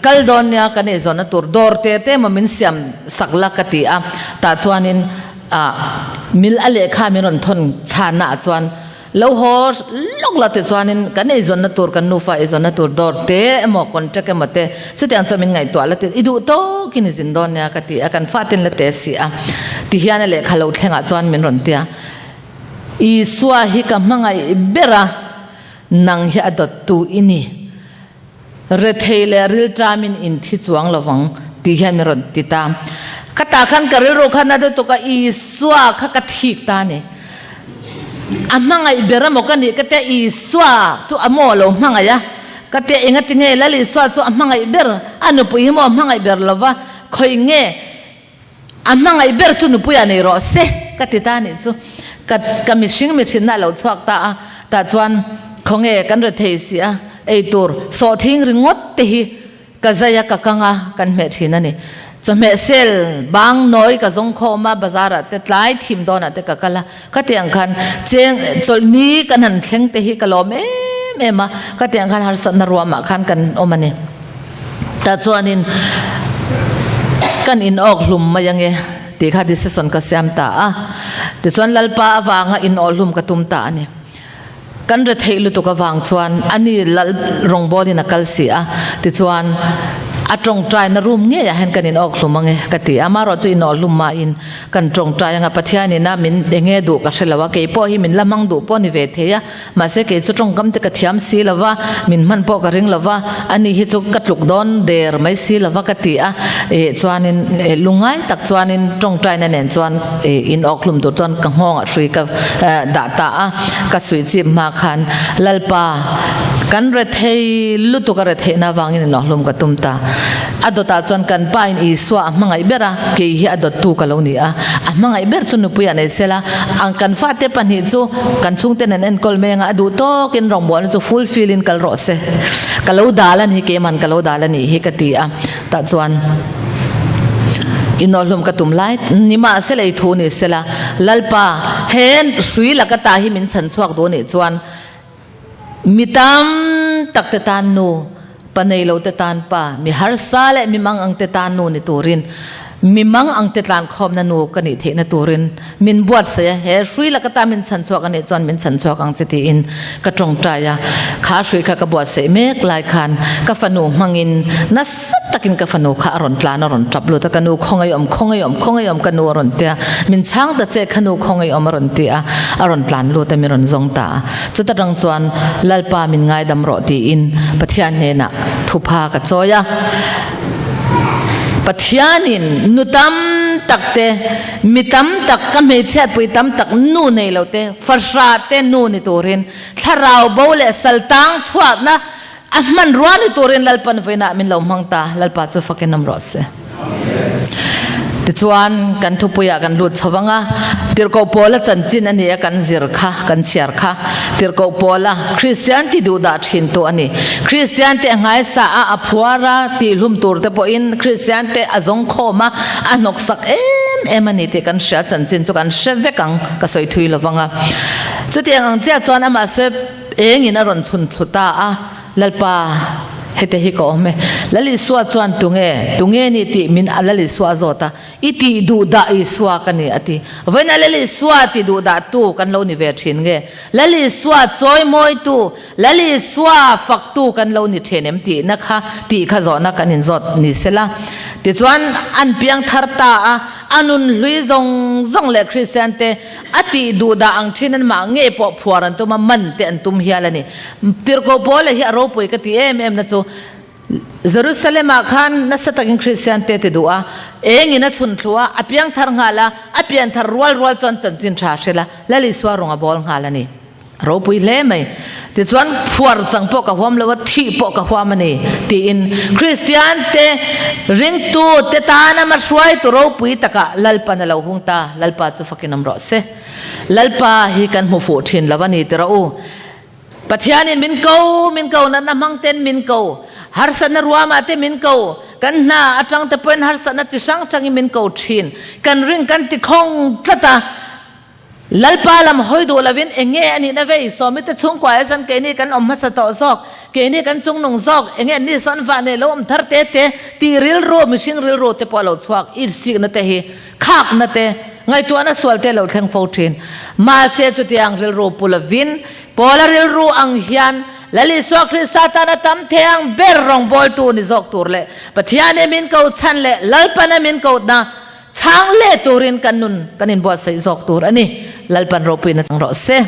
S1: kal dawn nia kan eizawnna tur dawr te te emaw min siam sak la ka ti a, tah chuanin. A mil a lehkha min rawn thawn chhanna ah chuan lo haw lawk la ti chuanin kan eizawnna tur kan nufa eizawnna tur dawr te emaw contract emaw te chutiang chuan min ngaihtuah la ti i duh tawkin i zin dawn nia ka ti a kan fatin la te si a ti hian a lehkha lo thlengah chuan min rawn tia Isua hi ka hmangaih ber a nang hi a dawttu i ni. Rethei leh rilṭamin in thi chuang lo vang tih hian min rawn ti ta. Ka tah khan ka rilru kha na lutuk a, Isua kha ka thik ta a ni. A hmangaih ber emaw ka nih ka tia Isua chu a maw lo hmangaih a, ka tia engati nge Lal Isua chu a hmangaih ber, a nupui hi maw a hmangaih ber lo va, khawi nge A hmangaih ber chu nupuia nei rawh se ka ti ta nih chu. Ka ka mihring mihrinna a lo chhuak ta a, tah chuan khawnge kan re thei si a, ei tur sawhthing ringawt te hi ka zai a ka kang a kan hmeh thin a ni. Chawhmeh sel bang nawi ka zawng khawm a, bazar ah te tlai thim dawn ah te ka kal a, ka tiang khan cheng chawlhni kan han thleng te hi ka lawm em em a, ka tiang khan harsatna ruamah khan kan awm a ni. Tah chuanin kan in awk hlum mai ange tih kha decision ka siam ta a. Tichuan Lalpa avanga in awh hlum ka tum ta a ni. Kan retheih lutuk avang chuan ani Lal rawngbawlin a kal si a. Tichuan a tawngtaina room ngeiah hian kan in awk hlum ange ka ti a. Amaherawhchu in awh hlum mahin kan tawngtai anga Pathianin a min enge duh ka hre lo a, keipawh hi min la hmang duh pawh ni ve thei a. Mahse kei chu tawngkam te ka thiam si lo va, min hman pawh ka ring lo va, ani hi chu ka tluk dawn der mai si lo va ka ti a, eh chuanin eh lungngai tak chuanin tawngtaina nen chuan eh in awkhlum tur chuan ka nghawngah hrui ka eh dah ta a, ka suih chip hma khan Lalpa kan rethei lutuk a retheihna avangin in awkhlum ka tum ta. A dawtah chuan kan pa in Isua a hmangaih ber a, kei hi a dawttu ka lo ni a, a hmangaih ber chu nupui ah nei sela, ang kan fate pahnih chu kan chhungten an enkawl mai anga a duh tawkin rawngbawlna chu full fill in kal rawh se, ka lo dal a ni keiman ka lo dal a nih hi ka ti a, tah chuan inawhlum ka tum lai ni mahsela i thu ni sela, Lalpa he hrui laka ta hi min chhan chhuak duh nih chuan. Mi tam tak te tan nu, pa nei lo te tan pa, mi harsa leh mi mang ang te tan nu ni turin, mi mang ang te tlan khawmna nu ka nih theihna turin min buatsaih a, he hrui laka ta min chhan chhuak a nih chuan min chhan chhuak ang che tiin ka tawngtai a, kha hrui kha ka buatsaih mek lai khan ka fanu hmangin nasa takin ka fanu kha a rawn tlan a rawn tap lut a, ka nu khawngaihawm khawngaihawm khawngaihawm ka nu a rawn ti a, min chhang ta che kha nu khawngaihawm a rawn ti a, a rawn tlan lut a min rawn zawng ta a, chuta tang chuan Lalpa min ngaidam rawh tiin Pathian hnenah thupha ka chawi a. Pathianin nu tam tak te, mi tam tak, ka hmeichhiatpui tam tak nu nei lo te, fahrah te nu ni turin, thlarau bo leh saltang chhuakna a hmanrua ni turin Lalpan vawiinah min lo hmang ta, Lalpa chu fakin awm rawh se. Tichuan, kan thupuiah kan lut chho vang a, Tirhkoh Paula chanchin a ni a kan zir kha, kan chhiar kha. Tirhkoh Paula, Kristian ti duh dah thin tu a ni. Kristian te a nghaisa a, a phuar a, tihhlum tur te pawhin Kristian te a zawng khawm a, a hnawksak em em a ni tih kan hria, chanchin chu kan hre vek ang, ka sawi thui lo vang a. Chutiang ang chiah chuan amah se engin a rawn chhun thlu ta a. Lalpa, hete hi ka awm e. Lal Isua chuan tunge, tunge ni tih min a Lal Isua a zawt a, I tih duh dah Isua ka ni a ti. Vawiin a Lal Isua ti duh dah tu kan lo ni ve thin nge? Lal Isua chawimawi tu, Lal Isua fak tu kan lo ni thin em tihna kha tih kha zawhna kan inzawt ni sela. Tichuan an piang thar ta a, a nun hlui zawng zawng leh Kristian te a tih duh dah ang thin an mah ngei pawh phuar an tum a, man te an tum hial a ni. Tirhkoh Paula hi a ropui ka ti em em na chu Jerusalem ah khan nasa takin Kristian te ti duh a, engin a chhun thlu a, a piang thar nghal a, a pian thar rual rual chuan chanchin tha hrilh a, Lal Isua rawng a bawl nghal a ni. A ropui hle mai. Tichuan phuar chang pawh ka huam lo a, thih pawh ka huam a ni tiin Kristian te ringtu te tana hmahruaitu ropui takah Lalpan a lo hung ta, Lalpa chu fakin awm rawh se. Lalpa hi kan hmu fuh thin lo a ni ti rawh u. Pathianin min ko, min ko natna hmang ten min ko, harsatna ruamah te min ko, kan hna atang te pawhin harsatna chi hrang hrangin min ko thin. Kan ring kan ti khawng tlat a, Lalpa lam hawi duh lovin eng nge a nihna vei, Sawmi te chhungkua ah chuan keini kan awm hmasa tawh zawk, keini kan chungnung zawk, eng nge an ni sawn vah nei lo awm thar te te tih rilru, mihring rilru te pawh a lo chhuak, insikna te hi Khakna te, ngaihtuahna sual te lo thleng fo thin. Mahse chutiang rilru pu lovin, Paula rilru ang hian Lal Isua Krista tana tam thei ang ber rawngbawltu ni zawk tur leh Pathian e min ko chhan leh Lalpan e min kohna chhang leh turin kan nun kan inbuatsaih zawk tur a ni. Lalpan ropuina chang rawh se.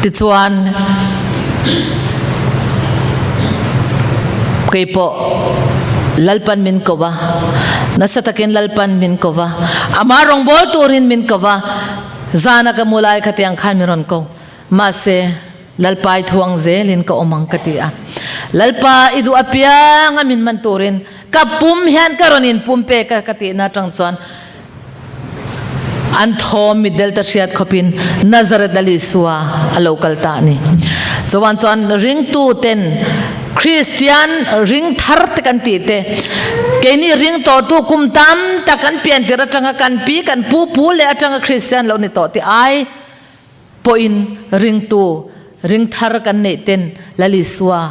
S1: Tichuan, keipawh Lalpan min ko va, nasa takin Lalpan min ko va, ama rawngbâwl turin min ko va, zana ka mu lai khatiang khan min rawn ko. Mahse, Lalpa i thuang zelin ka awm ang ka ti a. Lalpa i duh apianga min man turin ka pum hian ka rawn inpum pek a ka tihna atang chuan An thawm mitdel ta hriat khawpin Nazareth Lal Isua a lo kal ta a ni. Chuan chuan ringtu ten Kristian ring thar te kan tih te, keini ring tawhtu kum tam tak kan pian tirh atanga kan pi kan pu pu leh atanga Kristian lo ni tawh tih ai pawhin ringtu ring thar kan neih ten Lal Isua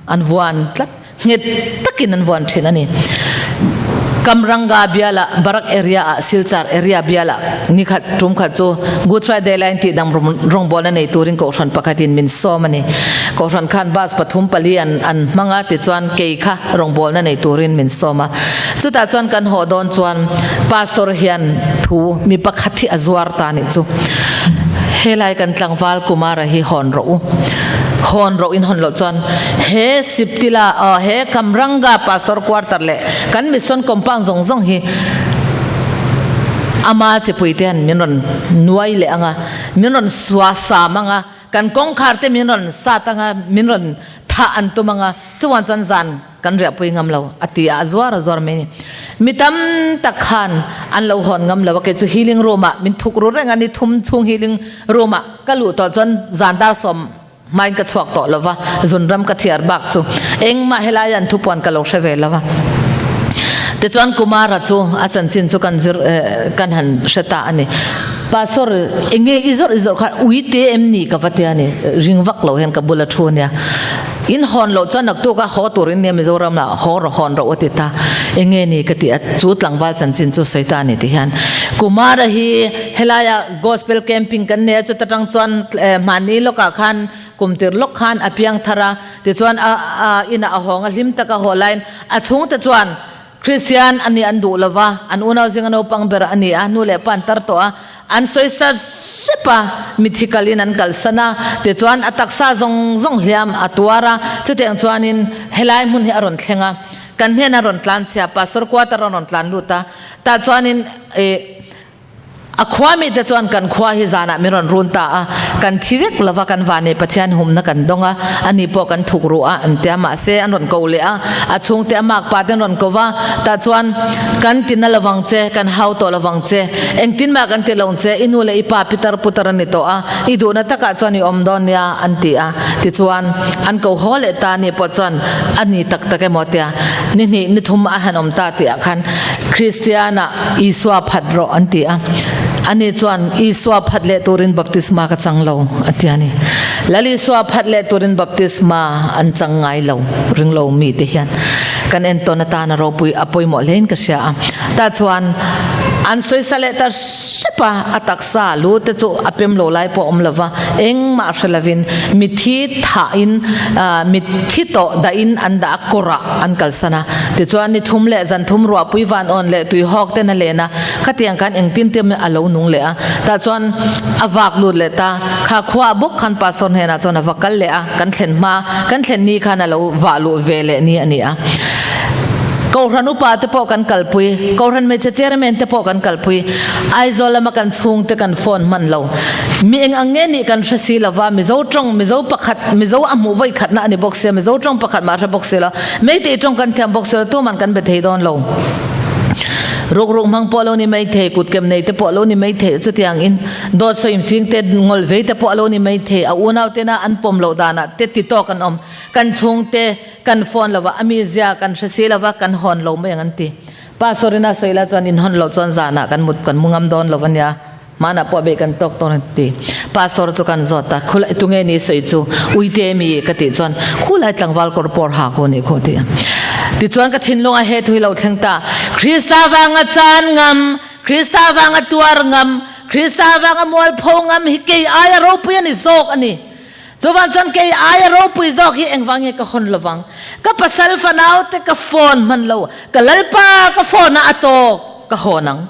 S1: an vuan tlat nghet takin an vuan thin a ni. Kamranga bialah Barak area ah Silchar area bialah ni khat tum khat chu Good Friday laiin tih dang rawngbawlna nei turin kohhran pakhatin min sawm a ni. Kohhran khan bus pathum pali an an hmang a tichuan kei kha rawngbawlna nei turin min sawm a. Chutah chuan kan haw dawn chuan pastor hian thu mi pakhat hi a zuar ta nih chu. Helai kan tlangval Kumara hi hawn rawh u. Hawn rawh in hawn loh chuan he Siptila aw he Kamranga pastor quarter leh kan mission compound zawng zawng hi ama chipui te hian min rawn nuai leh ang a, min rawn sua sam ang a, kan kawngkhar te min rawn sat ang a, min rawn thah an tum ang a, chuan chuan zan Kan riahpui ngam lo a ti a, a zuar a zuar mai a ni. Mi tam tak khan an lo hawn ngam lo a, kei chu healing room ah min thuk ru reng a, ni thum chhung healing room ah ka luh tawh chuan zan dar sawm hmain ka chhuak tawh lo va, zunram ka thiar bak chu engmah helai an thupuan ka lo hre ve lo va. Tichuan Kumara chu a chanchin chu kan zir kan han hre ta a ni. Pastor enge i zawrh i zawrh kha ui te em ni ka va tia ni ring vak lo hian ka bula thu ania. In hawn loh chuan naktuk a haw tur in nia Mizoram lah haw rawh hawn rawh u ti ta. Enge ni ka ti a chu tlangval chanchin chu sawi ta ni ti hian Kumara hi helaia gospel camping kan nei a chuta tang chuan hmani lawkah khan kum tir lawk khan a piang thar a tichuan a inah a hawng a hlim taka haw laiin a chhungte chuan Kristian a nih an duh lo va, an unau zinga naupang ber a ni a, nu leh pa an tar tawh a, an sawi sar hrep a, mithi kalin an kalsan a, tichuan a taksa zawng zawng hliam a tuar a, chutiang chuanin helai hmun hi a rawn thleng a, kan hnenah a rawn tlan chhia, Pastor quarter a rawn tlan lut a, tah chuanin ih. A khua mite chuan kan khua hi zanah min rawn run ta a, kan thi vek lova kan vanei Pathian humna kan dawng a, ani pawh kan thuk ruh a an tia mahse an rawn ko leh a, a chhungte a makpa te an rawn ko va, tah chuan kan ti na lovang che, kan hau tawh lovang che, engtin mah kan ti lo che, i nu leh i pa pitar putar a ni tawh a, i duhna takah chuan i awm dawn nia an ti a, tichuan an ko haw leh ta ani pawh chuan a ni tak tak emaw tia ni hnih ni thum a han awm ta tih ah khan Kristiana Isua phat rawh an ti a, ani chuan Isua phat leh turin baptisma ka chang lo a ti a ni. Lal Isua phat leh turin baptisma an chang ngai lo, ring lo mi te hian kan entawn atana ropui a pawimawh hlein ka hria a. Tah chuan an sawisa leh ta hrep a, a taksa lu te chu a pem lo lai pawh a awm lo va, engmah hre lovin mithi thahin mithi tawh dahin an dah a, kawrah an kalsan a. Tichuan ni thum leh zan thum ruahpui van awn leh tui hawk ten a len a, khatiang khan engtin te a lo nung leh a. Tah chuan a vak lut leh ta, kha khua ah bawk khan pastor hnenah chuan a va kal leh a, kan thlen hma, kan thlen ni khan a lo vah luh ve leh ni a ni a. Kohhran upa te pawh kan kalpui, Kohhran hmeichhe chairman te pawh kan kalpui, Aizawl lama kan chhungte kan phone hman lo. Mi eng ang nge nih kan hre si lova, Mizo tawng, Mizo pakhat, Mizo a hmuh vawi khatna a ni bawk sia, Mizo tawng pakhat mah hre bawk si lo. Meitei tawng kan thiam bawk si lo, tuman kan be thei dawn lo. Ruk ruk hmang pawh lo ni mai thei, kut kem nei te pawh lo ni mai thei, chutiang in dawt sawim ching te, ngawl vei te pawh lo ni mai thei, a unau tena an pawm loh danah te ti tawk an awm. Kan chhungte kan phone lova, a mizia kan hre si lova, kan hawn lo mai ang an ti. Pastor in a sawi la chuan in hawn loh chuan zanah kan mut kan mu ngam dawn lo ania. Hmanah pawh beih kan tawk tawk a ti. Pastor chu kan zawt a, khulai tunge ni sawi chu uite mi ka tih chuan khulai tlangval kawr pawr ha khu nih khu a ti a. Tichuan ka thinlung a he thu hi lo thleng ta, Krista vanga chan ngam, Krista vanga tuar ngam, Krista vanga mualpho ngam hi kei aia ropui a ni zawk a ni. Chuvang chuan kei aia ropui zawk hi engvang nge ka hawn lovang? Ka pasal fanau te ka phone hman lo, ka lalpa ka phone a a tawk ka hawn ang.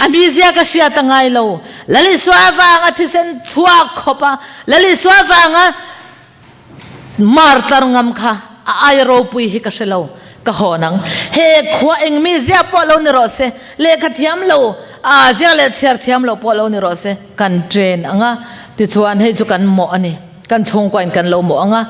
S1: A mizia ka hriat a ngai lo. Lal Isua vanga thisen chhuak khawp a, Lal Isua vanga mar tlar ngam kha a ai ropui hi ka hre lo. Ka hawn ang. He khua eng mizia pawh lo ni rawh se, lehkha thiam lo, aa ziak leh chhiar thiam lo pawh lo ni rawh se, kan train ang a, tichuan hei chu kan mawh a ni. Kan chhungkua in kan lo mawh ang a,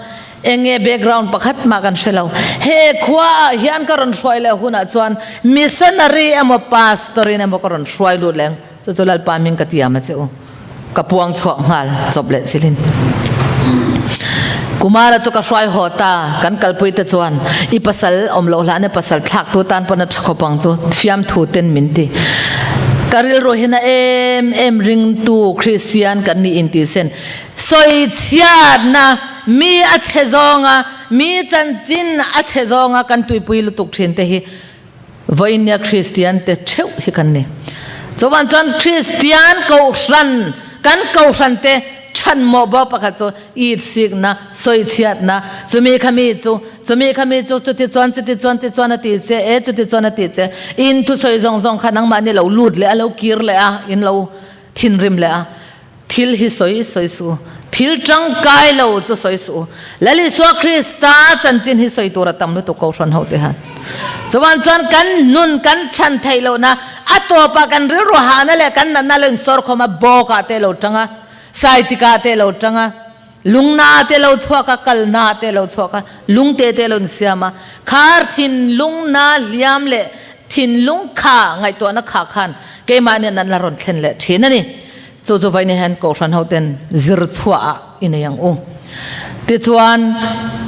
S1: eng nge background pakhat mah kan hre lo. He khua ah hian ka rawn hruai leh hunah chuan missionary emaw pastor in emaw ka rawn hruai lut leh ang, chu chu Lalpa hming ka tiam a che u. Ka puang chhuak nghal chawp leh chilin. Kumara chu ka hruai haw ta, kan kalpui te chuan i pasal awm loh hlan e pasal thlak tu tan pawn a tha khawp ang chu fiamthu ten min ti. Ka rilru hian a em em ringtu Kristian kan nih inti sen. Sawichhiatna, mi a chhe zawnga, mi chanchin a chhe zawnga kan tuipui lutuk thin te hi vawinia Kristian te theuh hi kan ni. Chuvan chuan Kristian kohhran, kan kohhran te chhanmawh bawk pakhat chu itsikna, sawichhiatna, chumi kha mi chu, chumi kha mi chu chuti chuan, chuti chuan, ti chuan a ti che e, chuti chuan a ti che. In thusawi zawng zawng kha nangmahni lo lut leh a, lo kir leh a, in lo thinrim leh a. Thil hi sawi sawi suh u. Thil tangkai lo chu sawi suh u. Lal Isua Krista chanchin hi sawi tur a tam lutuk Kohhran ho te han. Chuan chuan kan nun kan chhan theih lohna a tawpah kan rilru hahna leh kan natna lo insawrkhawm a bawkah te lo tang a, saitikah te lo tang a, lungna te lo chhuak a, kalna te lo chhuak a, lungte te lo insiam a, khar thinlungna hliam leh thinlung kha ngaihtuahna kha khan keimahni an la rawn thlen leh thin a ni. Chu chu vawiin hian Kohhran hoten zir chhuah ah i nei ang u. Tichuan,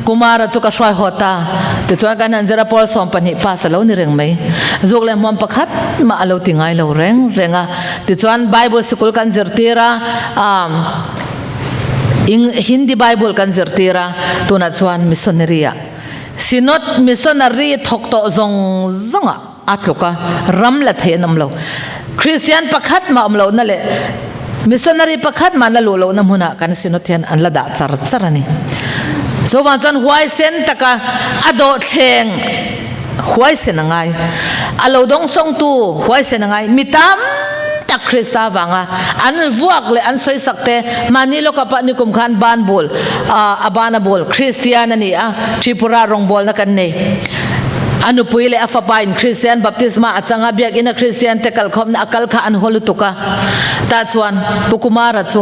S1: Kumara chu ka hruai haw ta. Tichuan kan han zir a pawl 12 pass a lo ni reng mai. Zuk leh hmuam pakhat mah a lo ti ngai lo reng reng a. Tichuan Bible sikul kan zirtir a, um, Hindi Bible kan zirtir a, tunah chuan missionary ah Synod missionary thawk tawh zawng zawng ah a tluk a, ram la thei an awm lo. Kristian pakhat mah awm lohna leh missionary pakhat mah la luh lohna hmunah kan Synod hian an la dah char char a ni. Chuvang chuan huaisen taka a dawhthleng huaisen a ngai. A lo dawngsawngtu huaisen a ngai. Mi tam tak Krista vanga an vuak leh an sawisak te mahni lawkapah nikum khan ban bul a ban a bul Kristian a ni a, Tripura rawngbawlna kan nei. A nupui leh a fapa in Kristian baptisma a chang a, biakinn a Kristian te kalkhawmna a kal kha an haw lutuk a. Tah chuan Pu Kumara chu,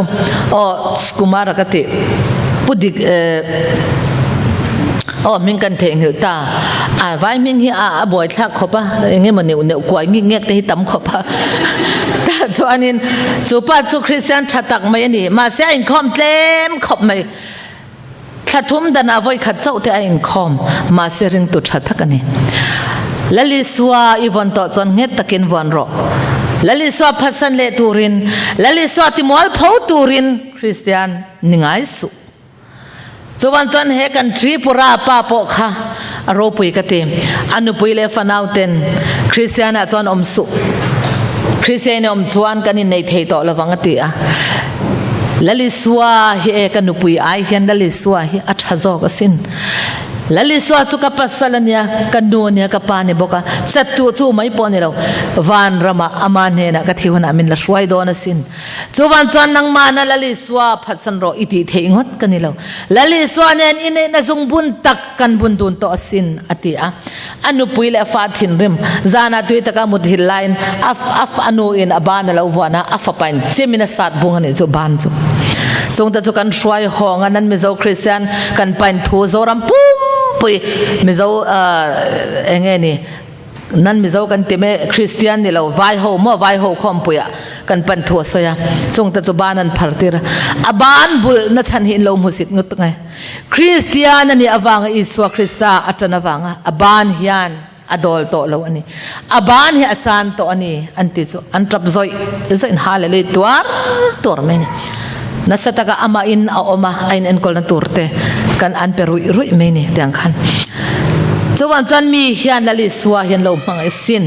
S1: aw Kumara ka ti, Pu Dik eh, aw hming kan theihnghilh ta, a vai hming hi a a buaithlak khawp a, eng emaw neuh neuh kuai ngik ngek te hi tam khawp a. Tah chuanin chu pa chu Kristian tha tak mai a ni, mahse a inkhawm tlem khawp mai. Thla thum danah vawi khat chauh te a inkhawm, mahse ringtu tha tak a ni. Lalisua i vawn tawh chuan nghet takin vawn rawh. Lalisua phatsan leh turin, Lalisua timual pho turin Kristian ni ngai suh. Chuvan chuan he kan Tripura pa pawh kha a ropui ka ti. A nupui leh fanau ten Kristian ah chuan awm suh. Kristian i awm chuan kan innei thei tawh lovang a ti a. Lalisua hi e ka nupui ai hian Lalisua hi a tha zawk asin. Lalisua chu ka pasal ania, ka nu ania, ka pa ni bawk a, chattu chu mai pawh a ni lo. Van ramah ama hnenah ka thi hunah min la hruai dawn asin. Chuvan chuan nangmahna Lalisua phatsan rawh i tih theih ngawt ka ni lo. Lalisua nen inneihna zungbun tak kan bun dun tawh asin a ti a. A nupui leh a fa thinrim zanah tui taka mut hil laiin a a nu in a ban a lo vuan a, a fapa in chem in a sat bung a nih chu ban chu. Chungte chu kan hruai hawng a, nan Mizo Kristian kan pain thu Zoram pumpui Mizo eng nge ni nan Mizo kan ti mai Kristian ni lo vai ho maw vai ho khawmpuiah kan pan thu a sawi a, chungte chu ban an phar tir a, a ban bulh na chhan hi in lo hmusit ngut ngai. Kristian a nih avanga Isua Krista a tan avanga a ban hian a dawl tawh lo a ni. A ban hi a chan tawh a ni an ti chu an tap zawih zawih in hallelujah tuar tuar mai a ni. Nasa taka amah in a awm a, a in enkawlna tur te kan an pe ruih ruih mai a ni tiang khan. Chuvan chuan mi hian Lal Isua hi an lo hmangaih asin.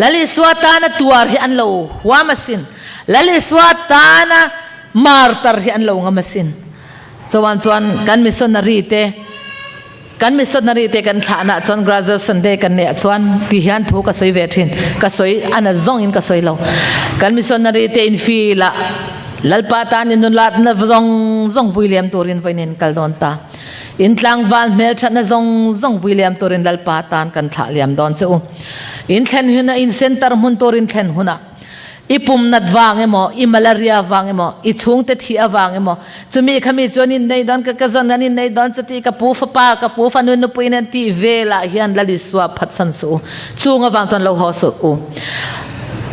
S1: Lal Isua tana tuar hi an lo huam asin. Lal Isua tana martar hi an lo ngam asin. Chuan chuan kan missionary te kan missionary te kan thlahna chuan graduation day kan neih chuan ti hian thu ka sawi ve thin ka sawi ana zawng in ka sawi lo kan missionary te in feel a lalpa tan in nunlat na zawng zawng vui liam turin vawiin in kal dawn ta in tlangval hmel thatna zawng zawng vui liam turin lalpa tan kan thlah liam dawn che u in thlen huna in center hmun turin thlen hunah I pum nat vang emaw, i malaria vang emaw, i chhungte thih avang emaw, chumi khami chuan in nei dawn, ka cousin an in nei dawn chuti ka pu fapa, ka pu fanu nupui in an tih velah hian Lalisua phatsan suh u. Chung avang chuan lo haw suh u.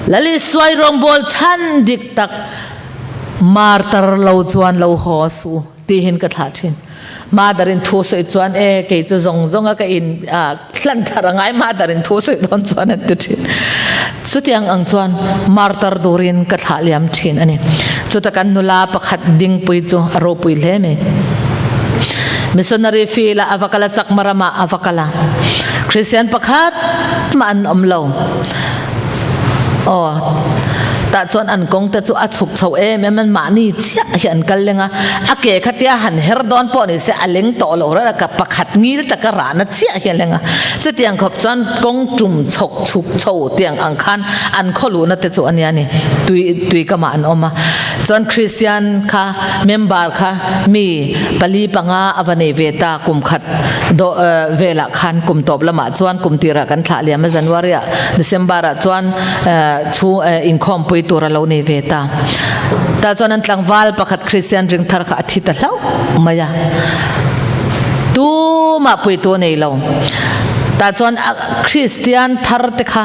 S1: Lalisua i rawngbâwl chhan dik tak martar lo chuan lo haw suh u tihin ka thlah thin. Mother in thu sawi chuan e kei chu zawng zawng a ka in hlan thar a ngai mother in thu sawi dawn chuan an ti thin. Chutiang ang chuan martar turin ka thlah liam thin a ni. Chuta kan nula pakhat dingpui chu a ropui hle mai. Missionary field ah a va kal a, Chakma ramah a va kal a. Christian pakhat mah an awm lo. Aw, tah chuan an kawng te chu a chhuk chho em em an mahni chiah hi an kal leng a, a ke kha tia han her dawn pawh ni se a leng tawh lo reng a, ka pakhat ngil taka rahna chiah hi a leng a, chutiang khawp chuan kawng tum chhawk chhuk chho tiang ang khan an khaw luhna te chu a nia ni, tui tui kamah an awm a, chuan Kristian kha member kha mi pali panga a va nei ve ta kum khat dawh velah khan kum tawp lamah chuan kum tirah kan thlah liam a January ah December ah chuan chhu inkhawmpui tur a lo nei ve ta. Tah chuan an tlangval pakhat Kristian ringthar kha a thi ta hlauh mai a. Tumah puitu a nei lo. Tah chuan Kristian thar te kha.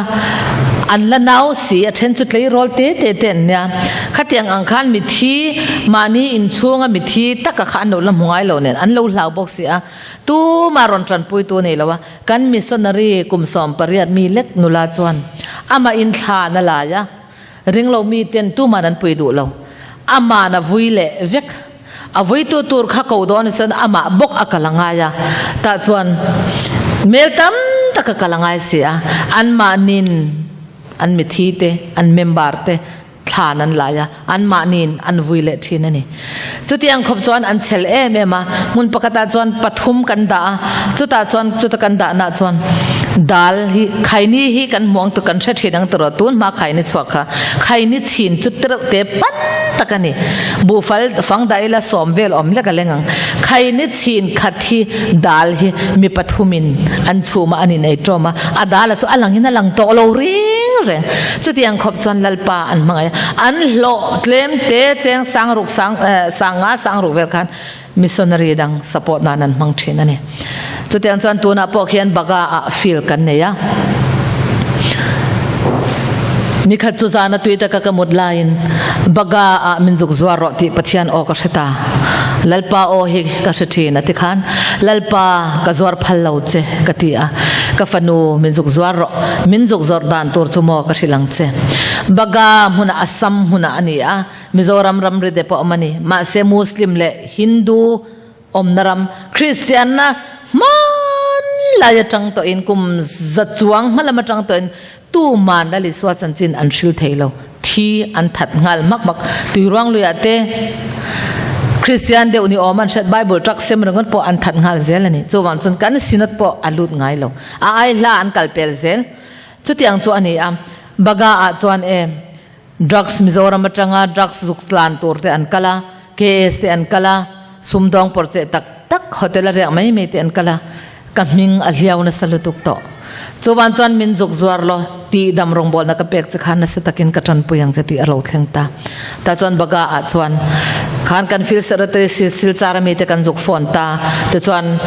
S1: An la nau si, a then chu tleirawl te te te an nia. Khatiang ang khan mithi, mahni inchhunga mithi taka kha an lo la hmu ngai lo nen, an lo hlau bawk si a. Tumah rawn tanpuitu nei lo a, kan missionary kum 18 mi lek nula chuan amah in thla na lai a, ringlo mi ten tuman an pui duh lo. Aman a vui leh vek. A vuitu tur kha ko dawn ni chuan amah bawk a kal a ngai a, tah chuan mel tam tak a kal a ngai si a, anmahnin an mithi te, an member te thlan an lai a, anmahnin an vui leh thin a ni. Chutiang khawp chuan an chhel em em a, hmun pakhatah chuan pathum kan dah a, chutah chuan chuta kan dahna chuan dal hi khaini hi kan hmu ang kan hre thin ang tiraw tun hma khaini chhuak kha khaini chhin chu tereuh te pan tak a ni. Buhfal fang dah ila sawm vel awm lek a leng ang. Khaini chhin khat hi dal hi mi pathumin an chhum a an in ei tawm a, a dal a chu a langin a lang tawh lo reng reng. Chutiang khawp chuan Lalpa an hmangaih a, an hlawh tlem te cheng sang ruk sang sang nga sang ruk vel khan missionary dang support nan an hmang thin a ni. Chutiang chuan tunah pawh khian Baga ah field kan nei a. Nikhat chu zana tui taka ka mut laiin Baga ah min zuk zuar rawh tih Pathian aw ka hre ta. Lalpa aw hi ka hre thin a ti khan Lalpa ka zuar phal lo che ka ti a. Ka fanu min zuk zuar rawh, min zuk zawrh dan tur chu maw ka hrilh ang che. Baga hmunah Assam hmunah a ni a. Mizoram ramri te pawh awm a ni. Mahse Muslim leh Hindu awmna ram Kristianna hmanlai atang tawhin kum za chuang hmalam atang tawhin tuman Lal Isua chanchin an hril thei lo. Thi an that nghal hmak hmak. Tuiruang luiah te Kristian deuh ni awm an hriat Bible truck sem ringawt pawh an that nghal zel a ni. Chuvang chuan kan synod pawh a lut ngai lo. A ai hla an kal pel zel. Chutiang chu a ni a. Baga ah chuan e. Drugs Mizoram atanga drugs zuk tlan tur te an kal a, KS te an kal a, sumdawng pawr cheh tak tak hotel a riak mai mai te an kal a, ka hming a hliau nasa lutuk tawh. Chuvan chuan min zuk zuar law tih dam rawngbawlna ka pek che khan nasa takin ka tanpui ang che tih a lo thleng ta. Tah chuan Baga ah chuan khan kan field secretary Silchar ami te kan zuk phone ta, tichuan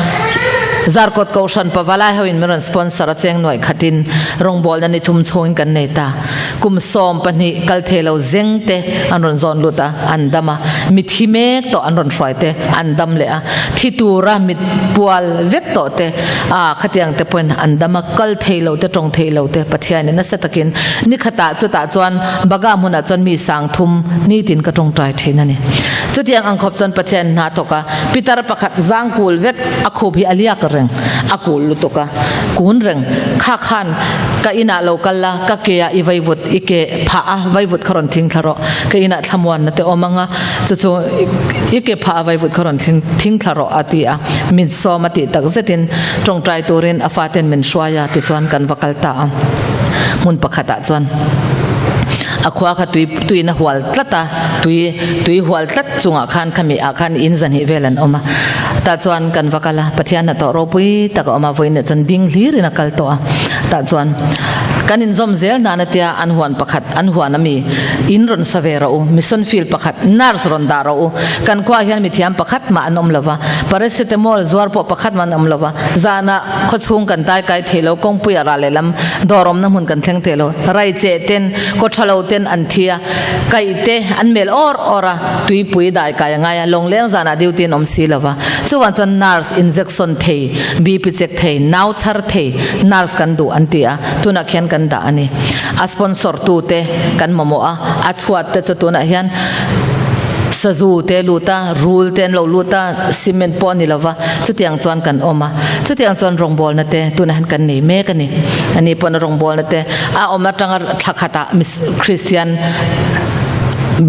S1: Zarkawt Kohhran Pavalai ho in min rawn sponsor a cheng nuaih khatin rawngbawlna ni thum chhungin kan nei ta. Kum 12 kal thei lo zeng te an rawn zawn lut a, an dam a. Mithi mek tawh an rawn hruai te an dam leh a. Thi tura mit pual vek tawh te a khatiang te pawhin an dam a. Kal thei lo te, tawng thei lo te Pathianin nasa takin ni khatah chutah chuan Baga hmunah chuan mi sang thum nitin ka tawngtai thin a ni. Chutiang ang khawp chuan Pathian hna thawk a, pitar pakhat zang kul vek a khup hi a liak reng, a kul lutuk a, kun reng. Kha khan ka inah lo kal la, ka ke ah i vaivut, i ke phah a vaivut kha rawn thing thla rawh, ka inah thlamuanna te awm ang a, chu chu i ke phah a vaivut kha rawn thing thing thla rawh a ti a, min sawm a tih tak zetin tawngtai turin a faten min hruai a tichuan kan va kal ta a, hmun pakhatah chuan a khua kha tui tuiin a hual tlat a, tui tui hual tlat chungah khan khami ah khan in zahnih vel an awm a, tah chuan kan va kal a, Pathian hnathawh ropui tak a awm a, vawiin ah chuan ding hlirin a kal tawh a, tah chuan kan inzawm zel nan a tia an huan pakhat an huan ami in rawn sa ve rawh u, mission field pakhat nurse rawn dah rawh u, kan khuaah hian mithiam pakhat mah an awm lo va, paracetamol zuar pawh pakhat mah an awm lo va, zanah khawchhung kan tai kai thei lo, kawngpuiah rah lehlam dawr awmna hmun kan thleng thei lo, rai cheh ten kaw tha lo ten an thi a, kaih te an mel awr awr a, tuipui dai kai a ngai a, lawngleng zanah duty an awm si lo va, chuvang chuan nurse injection thei, BP check thei, nau chhar thei nurse kan duh an ti a, tunah khian kan dah a ni. A sponsor tu te kan mamawh a, a chhuat te chu tunah hian sazu te a lut a, rul te an lo lut a, cement pawh a ni lo va, chutiang chuan kan awm a, chutiang chuan rawngbawlna te tunah hian kan nei mek a ni. Ani pawhin a rawngbawlna te a awm atanga thla khatah Kristian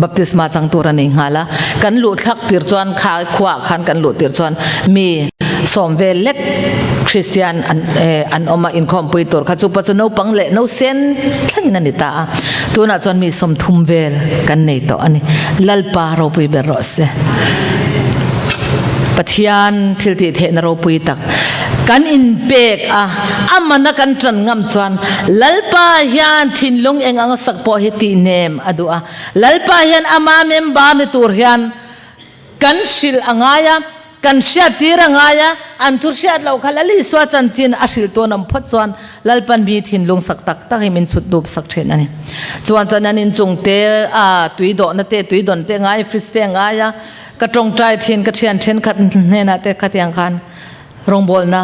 S1: baptisma chang tur a nei nghal a, kan luh thlak tir chuan kha khuaah khan kan luh tir chuan mi sawm vel lek Kristian an an awm a inkhawmpui tur kha chupa chu naupang leh nausen thlengin a ni ta a, tunah chuan mi 30 vel kan nei tawh a ni. Lalpa ropui ber rawh se. Pathian thil tih theihna ropui tak kan inpek a, a mana kan tan ngam chuan Lalpa hian thinlung eng anga sak pawh hi tih nem a duh a. Lalpa hian ama member ni tur hian kan hrilh a ngai a. Kan hriat tir a ngai a, an thu hriat loh kha Lal Isua chanchin a hrilh tawn awm phawt chuan Lalpan mi thinlung sak tak tak hi min chhut dup sak thin a ni. Chuan chuan an inchung te a tui dawhna te, tui dawn te ngai, fridge te a ngai a, ka tawngtai thin, ka thian thenkhat hnenah te khatiang khan rawngbawlna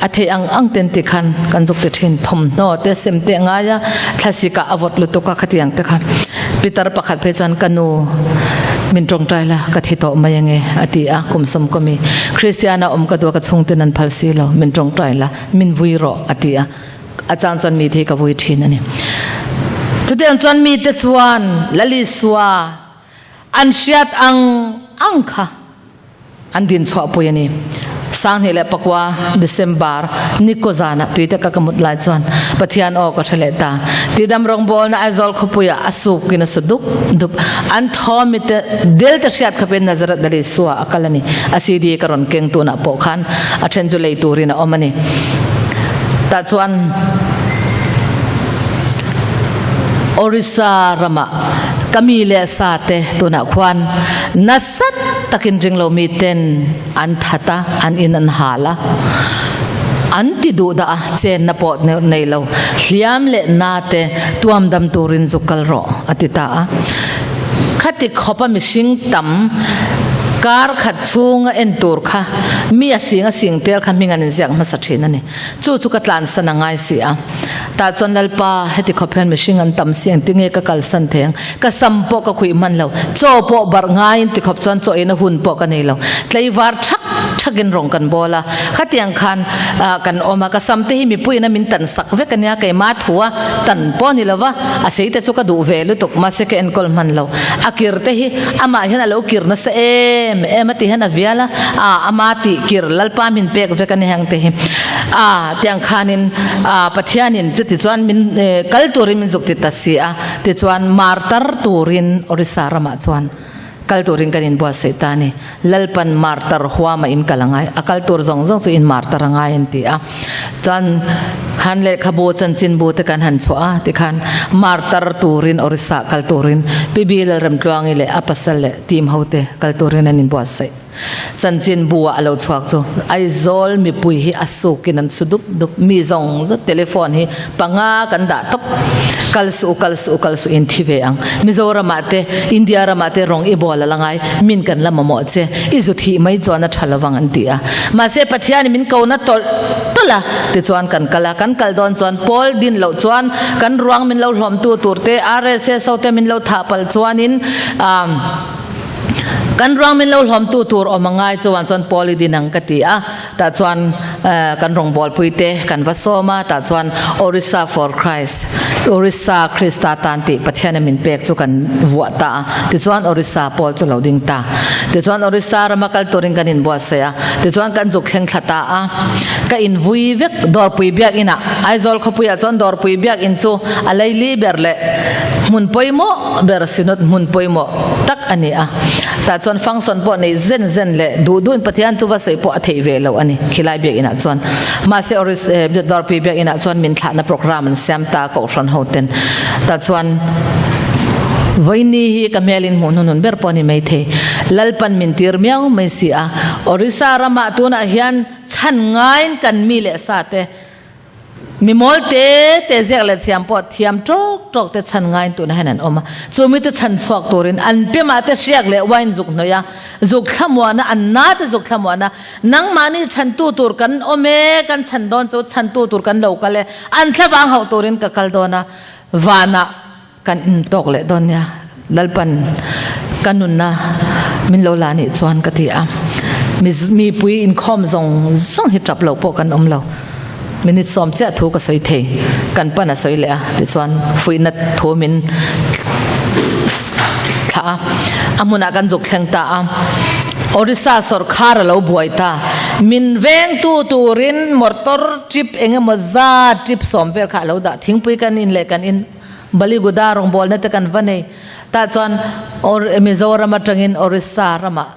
S1: a theih ang ang ten ti khan kan zuk ti thin. Thawmhnaw te sem te a ngai a, thlasik ah a vawt lutuk a khatiang te khan pitar pakhat phei chuan ka nu min tawngtai la ka thi tawh mai ange a ti a, kum sawm ka mi Kristiana awm ka duh a ka chhungten an phal si lo min tawngtai la min vui rawh a ti a, a chang chuan mite hi ka vui thin a ni. Chutiang chuan mite chuan Lal Isua an hriat ang ang kha an din chhuahpui a ni. 2009 December ni kaw zanah tuite ka ka mut lai chuan Pathian aw ka hre leh ta. Tidam rawngbawlna Aizawl khawpuiah a sukin a su dup dup. An thaw mite del te hriat khawpin Nazareth Lal Isua a kal a ni. A CD ka rawn keng tunah pawh khan a then chu lei turin a awm a ni. Tah chuan Orissa ramah ka mi leh sa te tunah khuan nasa takin ringlo miten an that a, an in an hal a, an ti duh dah a, chenna pawh nei lo, hliam leh na te tuam dam turin zuk kal rawh a ti ta a. Khati khawpa mihring tam kar khat chhunga en tur kha mi a sing a sing tel kha hming an inziak hmasa thin a ni. Chu chu ka tlansan a ngai si a. Tah chuan Lalpa, heti khawp hian mihring an tam si engtin nge ka kalsan thei ang? Ka sam pawh ka khuih hman lo, chaw pawh barh ngaiin ti khawp chuan chaw eina hun pawh ka nei lo. Tleivar thak thakin rawng kan bawl a, khatiang khan kan awm a, ka sam te hi mipuiin a min tan sak vek a nia, keimah thu a tan pawh a ni lo va, a sei te chu ka duh ve lutuk, mahse ka enkawl hman lo. A kir te hi amah hian a lo kir nasa em em a ti hian a vial a, ama tih kir Lalpa min pek vek a ni heng te hi. A tiang khanin Pathianin chuti chuan min kal turin min zuk ti ta si a. Tichuan martar turin Orissa ramah chuan kal turin kan inbuatsaih ta a ni. Lalpan martar huama in kal a ngai, a kal tur zawng zawng chu in martar a ngai an ti a. Chuan khan lehkhabu chanchinbu te kan han chhuah a, tikhan martar turin Orissa kal turin Pi Bilalremtluangi leh a pasal leh team hote kal turin an inbuatsaih. Chanchinbu ah a lo chhuak chu Aizawl mipui hi a sukin an su dup dup, mi zawng zawt telephone hi panga kan dah tawp, kal suh u kal suh u kal suh in thi ve ang, Mizoram ah te India ram ah te rawng i bawl a la ngai, min kan la mamawh che, i zu thih mai chuan a tha lovang an ti a, mahse Pathian in min ko na tawlh tawlh a, tichuan kan kal a, kan kal dawn chuan Paul din loh chuan kan ruang min lo hlawm tu tur te RSS ho te min lo thah palh chuanin ah. Kan ruang min lo hlawmtu tur awm a ngai chuan chuan Paul i din ang ka ti a, tah chuan kan rawngbawlpui te kan va sawm a, tah chuan Orissa for Christ, Orissa Krista tan tih Pathian a min pek chu kan vuah ta a, tichuan Orissa Paul chu lo ding ta. Tichuan Orissa rama kal turin kan inbuatsaih a, tichuan kan zuk thleng thla ta a, ka invui vek Dawrpui Biakinn ah, Aizawl khawpuiah chuan Dawrpui Biakinn chu a leili ber leh hmun pawimawh ber Synod hmun pawimawh tak a ni a, tah chuan function pawh nei zen zen leh duh duhin Pathian chu va sawi pawh a theih ve lo a ni khilai biakinah chuan. Mahse Oris Dawrpui biakinah chuan min thlahna program an siam ta Kohhran ho ten. Tah chuan vawiini hi ka hmelin hmuh hnunhun ber pawh a ni maithei. Lalpan min tir miau mai si a, Orissa ramah tunah hian chhan ngaiin kan mi leh sa te Mi mawl te te ziak leh thiam pawh thiam tawk tawk te chhan ngaiin tuna hian an awm a. Chu mite chhan chhuak turin an pemah te hriak leh wine zuk hnawih a, zuk thlamuan a, an na te zuk thlamuan a, nangmahni chhantu tur kan awm e, kan chhan dawn chu chhantu tur kan lo kal e, an thlavang hauh turin ka kal dawn a, vanah kan intawk leh dawn nia, Lalpan ka nunna min lo la nih chuan ka ti a, mipui inkhawm zawng zawng hi tap lo pawh kan awm lo, minute sawm chiah thu ka sawi thei, kan pan a sawi leh a tichuan fuihna thu min thlah a, a hmunah kan zuk thleng ta a, Orissa sawrkhar a lo buai ta, min vengtu turin motor trip eng emaw zat trip sawm vel kha a lo dah, thingpui kan in leh kan in. Baliguda rawngbawlna te kan va nei. Tah chuan Mizoram atangin Orissa ramah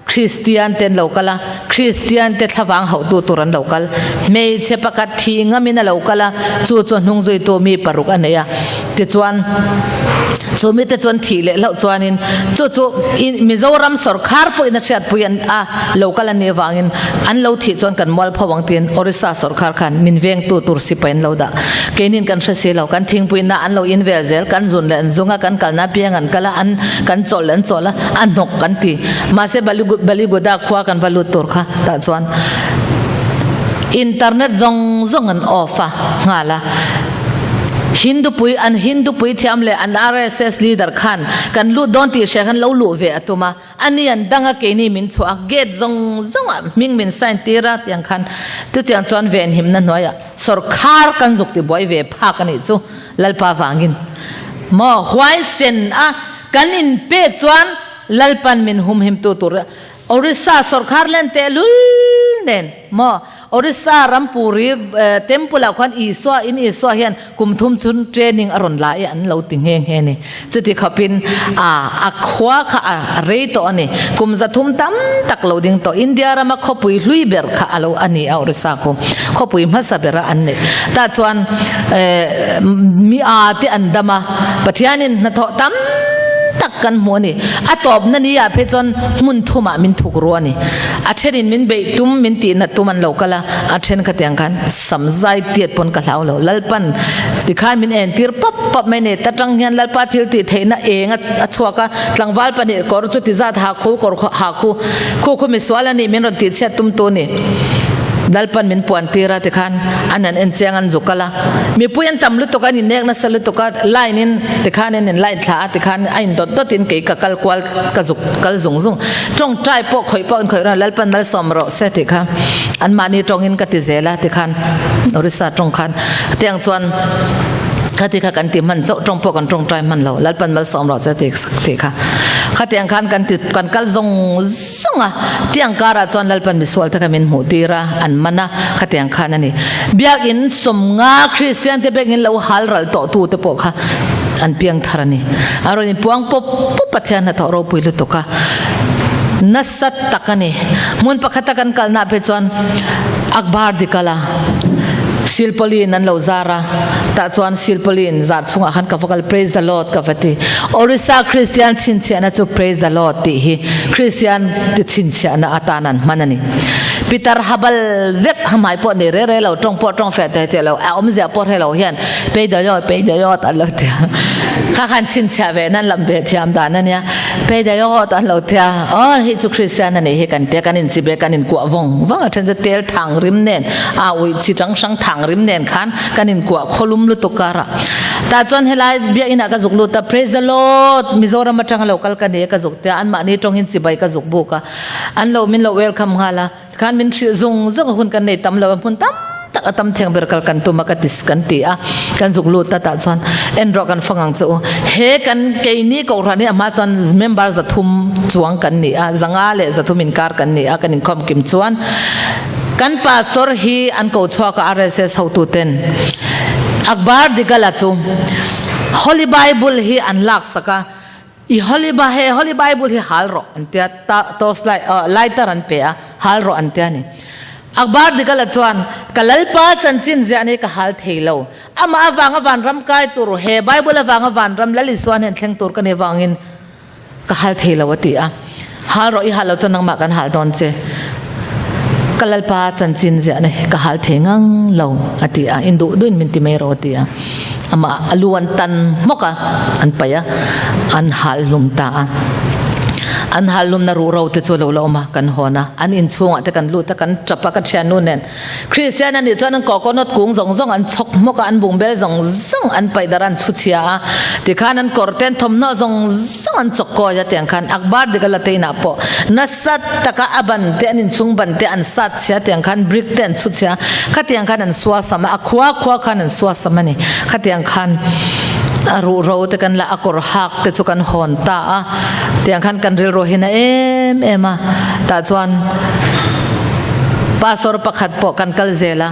S1: Kristian te an lo kal a, Kristian te thlavang hauhtu tur an lo kal. Hmeichhe pakhat thih ngamin a lo kal a, chu chu a hnung zuitu mi paruk a nei a. Tichuan, chu mite chuan thih leh hlauh chuanin chu chu Mizoram sawrkhar pawhin a hriatpui an a lo kal a nih avangin an lo thih chuan kan mual pho ang tiin Orissa sawrkhar khan min vengtu tur sipai an lo dah. Keinin kan hre si lo, kan thingpuina an lo in vel zel, kan zun leh an zung a, kan kalna apiang an kal a, an kan chawlh leh an chawlh a, a hnawk kan ti. Mahse Baliguda khua kan va lut tur kha tah chuan internet zawng zawng an off a nghal a. Hindu pui an Hindu pui thiam leh an RSS leader khan kan lut dawn tih hria khan lo luh ve a tum a, ani an dang a keini min chhuah a, gate zawng zawng ah hming min sign tir a tiang khan chutiang chuan venhimna hnuaiah sawrkhar kan zuk tibuai ve phak a nih chu Lalpa vangin maw huaisen a kan inpek chuan Lalpan min humhimtu tur Orissa sawrkhar len tehlul nen maw Orissa rampuri temple ah khuan Isua in Isua hian kum thum chhun training a rawn la i an lo ti nghe nghe ni. Chuti khawpin a a khua kha a rei tawh a ni. Kum zathum tam tak lo ding tawh. India rama khawpui hlui ber kha a lo a ni a Orissa khu khawpui hmasa bera an neih. Tah chuan mi a te an dam a, Pathianin hnathawh tam tak kan hmu a ni. A tawpna ni ah phei chuan hmun thumah min thuk ru a ni. A thenin min beih tum, min tihna tum an lo kal a, a then khatiang khan sam zai tiat pawn ka hlau lo. Lalpan tikhan min entir pap pap mai nei. Ta tang hian Lalpa thil tih theihna eng a chhuak a, tlangval pahnih kawr chu ti zat ha khu, kawr ha khu, khu khu misual a nih min rawn tihchhiat tum tu a ni. Lalpan min puan tir a tikhan an han en chiang an zu kal a. Mipui an tam lutuk a, an innek nasa lutuk a, line in tikhan in in line thla a tikhan a in dawt dawt in kei ka kal kual ka zuk kal zung zung. Tawngtai pawh khawih pawh an khawih reng a, Lalpan malsawm rawh se tih kha anmahni tawngin ka ti zel a tikhan Orissa tawng khan tiang chuan khati kha kan ti hman chauh tawng pawh kan tawngtai hman lo Lalpan malsawm rawh se tih kha khatiang khan kan ti kan kal zawng zawng a tiang karah chuan Lalpan misual te kha min hmuh tir a an man a khatiang khan a ni Biakin sawmnga Kristian te biakin lo hal ral tawh tu te pawh kha an piang thar a ni a rawn inpuang pawp pawp Pathian hnathawh ropui lutuk a nasa tak a ni. Hmun pakhata kan kalna phei chuan Akbar Dikala silpauline an lo zar a, tah chuan silpauline zar chhungah khan ka va kal Praise the Lord ka va ti. Orissa Christian chhinchhiahna chu Praise the Lord tih hi Christian ti chhinchhiahna atan an hman a ni. Pitar habal vek hamai pawh nei re re lo, tawng pawh tawng feh teh teh lo, a awmzia pawh hre lo hian Pei the Lord, Pei the Lord an lo ti a. Kha khan chhinchhiah ve nan lam ve thiam dan a nia. Pei the Lord an lo ti a, aw hei chu Christian a nih hi kan tia kan inchibe kan inkuah vawng vawng a, then chu tel thang rim nen a uih chi hrang hrang thang rim nen khan kan inkuah khawlum lutuk karah. Tah chuan helai biakinn ah ka zuk lut a, Praise the Lord, Mizoram atanga lo kal ka ni a ka zuk tia, anmahni tawng hin chibai ka zuk buk a, an lo min lo welcome nghal a. Khan min hrilh zung zung a hun kan nei tam lo a hmun tam tak a tam theng ber kal kan tum a ka ti kan ti a kan zuk lut ta tah chuan en rawh kan fang ang che u he kan keini kohhran hi a hma chuan member zathum chuang kan ni a zanga leh zathum inkar kan ni a kan inkhawm kim chuan kan pastor hi an ko chhuak a RSS hotu ten Akbar Digala chu Holy Bible hi an lak sak a I Holy Ba he Holy Bible hi hal rawh an tia ta toss light uh, lighter an pe a hal rawh an tia ni. Akbar Digala chuan ka lalpa chanchin ziah nei ka hal thei lo. Amah avanga vanram kai tur he Bible avanga vanram Lal Isua hnen thleng tur ka ni vangin ka hal thei lo a ti a. Hal rawh i hal lo chuan nangmah kan hal dawn che. Ka lalpa chanchin ziah nei ka hal thei ngang lo a ti a. In duh duhin min ti mai rawh a ti a. Amah a lu an tan hmawk a, an paih a, an hal hlum ta a. An hal hlumna ruhro te chu a lo la awm a, kan hawn a, an inchhungah te kan lut a, kan tap a, ka thiannu nen. Kristian a nih chuan an coconut kung zawng zawng an chhawk hmawk a, an bungbel zawng zawng an paih darh a, an chhu chhia a, tikhan an kawr te an thawmhnaw zawng zawng an chawk kawi a, tiang khan Akbar Digala te inah pawh nasa taka a ban te an inchhung ban te an sat chhia tiang khan brick te an chhu chhia khatiang khan an sua sam a, a khua khua khan an sua sam a ni. Khatiang khan a ruhro te kan la a kawr hak te chu kan hawn ta a, tiang khan kan rilru hi na em em a, tah chuan Pastor pakhat pawh kan kal zel a,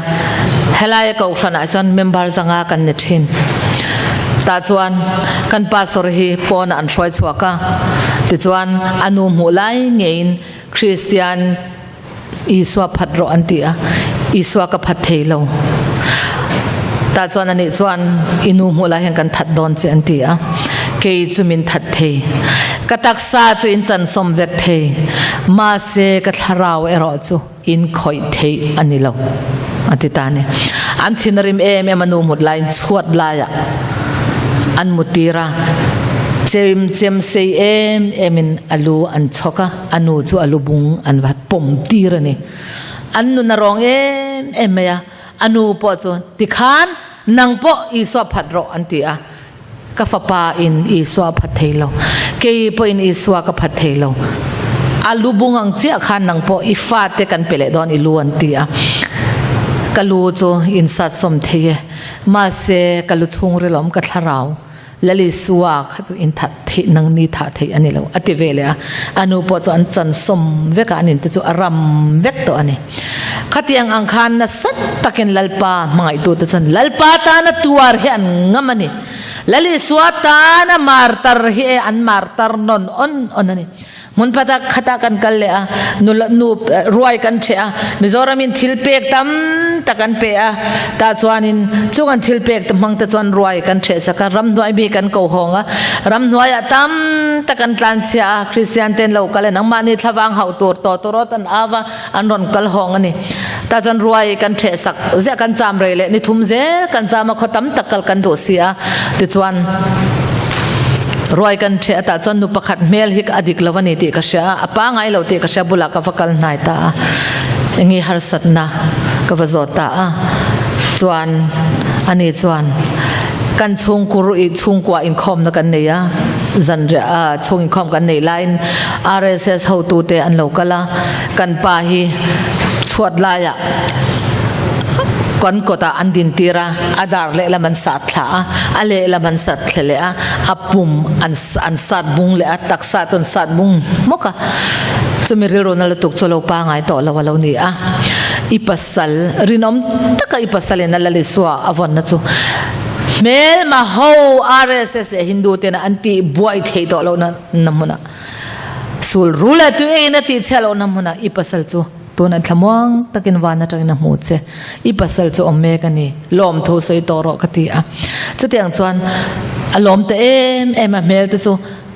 S1: helaia kohhranah chuan member zanga kan ni thin. Tah chuan kan pastor hi pawnah an hruai chhuak a, tichuan a nu hmuh lai ngeiin. Kristian Isua phat rawh an ti a, Isua ka phat thei lo. Tah chuan anih chuan i nu hmuh lai hian kan that dawn che an ti a, kei chu min that thei. Ka taksa chu in chansawm vek thei, mahse ka thlarau erawh chu in khawih theih a ni lo a ti ta a ni. An thin a rim em em a nu hmut laiin chhuat laiah an mu tir a, chem chem sei em em in a lu an chhawk a. A nu chu a lu bung an va pawm tir a ni. An nun a rawng em em mai a, a nu pawh chu tikhan nang pawh Isua phat rawh an ti a, ka fapa in Isua a phat thei lo, kei pawhin Isua ka phat thei lo, a lu bung ang chiah khan nang pawh i fate kan pe leh dawn i lu an ti a, ka lu chu insat sawm thei e, mahse ka lu chhungril awm ka thlarau. Lalisua kha chu in that theih nang ni thah theih a ni lo a ti ve leh a, a nu pawh chu an chan sawm vek a, an inte chu a ram vek tawh a ni. Khatiang ang khan nasa takin Lalpa hmangaihtute chuan Lalpa tana tuar hi an ngam a ni. Lalisua tana martar hi e an martar nawn awn awn a ni. Hmun pata khata kan kal leh a, nu nu ruai kan ṭheh a, Mizoramin thil pek tam tak an pe a, tah chuanin chung an thil pek te hmang te chuan ruai kan ṭheh sak a, ramhnuai mi kan ko hawng a, ramhnuaiah tam tak an tlanchhia a, Kristian ten lo kal e nangmahni thlavang hauh tur tawtawrawt an au a, an rawn kal hawng a ni. Tah chuan ruai kan ṭheh sak ziah kan cham rei leh ni thum zel kan cham a, khaw tam tak kal kan duh si a, tichuan ruai kan ṭheh a, tah chuan nu pakhat hmel hi a dik lo a ni tih ka hria a, a pangai lo tih ka hria bulah ka va kal hnai ta a, enge harsatna ka va zawt ta a, chuan ani chuan kan chhungkur ih chhungkua inkhawmna kan nei a, zanriah a chhung inkhawm kan neih laiin RSS hotute an lo kal a. Kan pa hi chhuat laiah kan kawtah an din tir a, a dar lehlam an sat thla a, a lehlam an sat thla leh a, a pum an an sat bung leh a, taksa chu an sat bung hmawk a. Chumi rilru na lutuk chu lo pangai tawh lo a lo ni a. I pasal rinawm taka i pasalin a Lalisua a vawnna chu hmelma ho RSS leh Hindu tena an tih buai theih tawh lohna na hmunah Sul rul a tui engin a tih chhiah lohna hmunah i pasal chu tun an thlamuang takin van atangin a hmu che. I pasal chu awm mek a ni, lawmthu sawi tawh rawh ka ti a. Chutiang chuan a lawm ta em em a, hmel te chu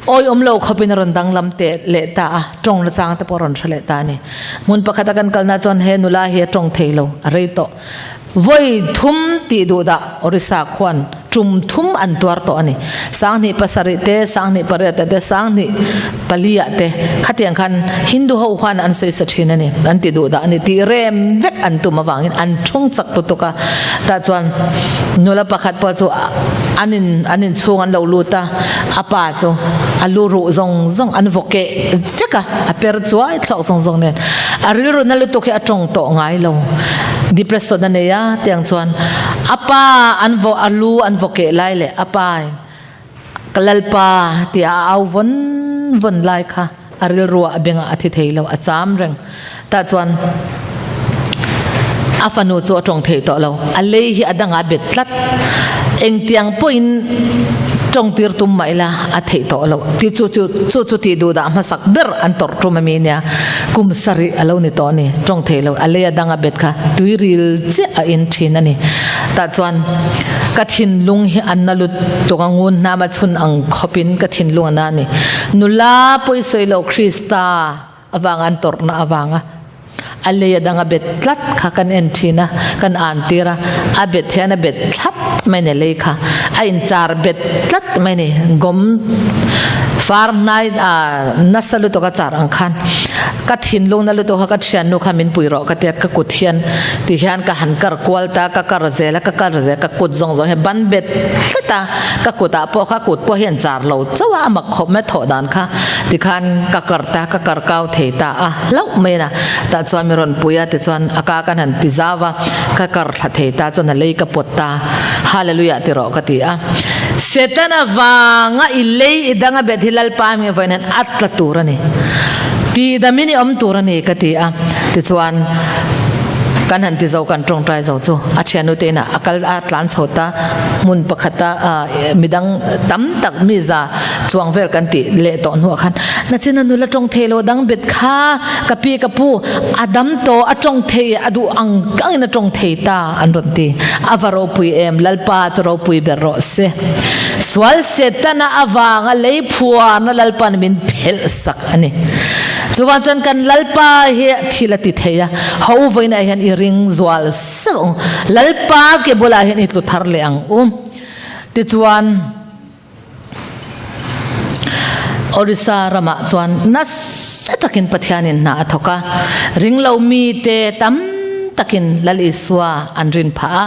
S1: awiawm lo khawpin a rawn danglam teh leh ta a, tawng na chang te pawh a rawn hre leh ta a ni. Hmun pakhata kan kalna chuan he nula hi a tawng thei lo, a rei tawh. Vawi thum tih duh dah Orissa khuan tum thum an tuar tawh a ni. Sanghnih pasarih te, sanghnih pariat te, sanghnih paliah te khatiang khan Hindu ho khuan an sawi sa thin a ni. An ti duh dah a ni. Tih rem vek an tum avangin an thung chak lutuk a. Tah chuan nula pakhat pawh chu an in an inchhung an lo lut a, a pa chu a lu ruh zawng zawng an vaw keh vek a, a per chuai thlawk zawng zawng nen. A rilru na lutuk hi a tawng tawh ngai lo. Depression a nei a, tiang chuan a pa an vaw a lu an vaw keh lai leh a pa in ka lalpa tia a au vawn vawn lai kha a rilru ah a bengah a thi thei lo, a cham reng. Tah chuan a fanu chu a tawng thei tawh lo, a lei hi a dangah a bet tlat. Engtiang pawhin tawng tir tum mah ila a theih tawh loh ti chu chu chu chu tih duh dah hmasak ber an tawrh tum ami nia kum sarih a lo ni tawh a ni tawng thei lo a lei a dang a bet kha tuiril chiah a in thin a ni tah chuan ka thinlung hi an na lut tuk a ngun hnam a chhun ang khawp in ka thinlung a na a ni nula pawisawi lo Krista avanga an tawrhna avanga a lei a dang a bet tlat kha kan en thin a, kan an tir a, a bet hian a bet thlap mai ni lei kha, a inchar bet tlat mai ni, gawm far hnai ah nasa lutuk a char ang khan ka thinlung na lutuk kha ka thiannu kha min pui rawh ka tia ka kut hian ti hian ka han kar kual ta ka kar zel a ka kar zel ka kut zawng zawng hi ban bet tlat a ka kut ah pawh kha kut pawh hian char lo chauh a a mak khawp mai thawh dan kha tikhan ka kar ta ka kar kau thei ta a hlauh mai a tah chuan mi rawn pui a tichuan a ka kan han ti zau a ka kar thla thei ta chuan a lei ka pawt ta hallelujah ti rawh ka ti a Satan avanga i lei i dang a bet hi Lalpa hming vawiin hian a tla tur a ni tih damin i awm tur a ni ka ti a tichuan. Kan han ti zo kan tawngtai zo chu a thiannu te inah a kal a tlan chho ta hmun pakhata midang tam tak mi za chuang vel kan tih leh tawh hnuah khan nachin a nula tawng thei lo dang bet kha ka pi ka pu a dam tawh a tawng thei a duh ang angin a tawng thei ta an rawn ti. A va ropui em Lalpa chu ropui ber rawh se. Sual Setana avanga lei phuarna Lalpa'n min phelh sak a ni. Chuvang chuan kan Lalpa hi thil a ti thei a, ho vawiinah hian i ring zual sauh ang. Lalpa ke bulah hian i tlu thar leh ang u. Tichuan, Orissa ramah chuan nasa takin Pathianin hna a thawk a, ringlo mite tam takin Lal Isua an rin phah a.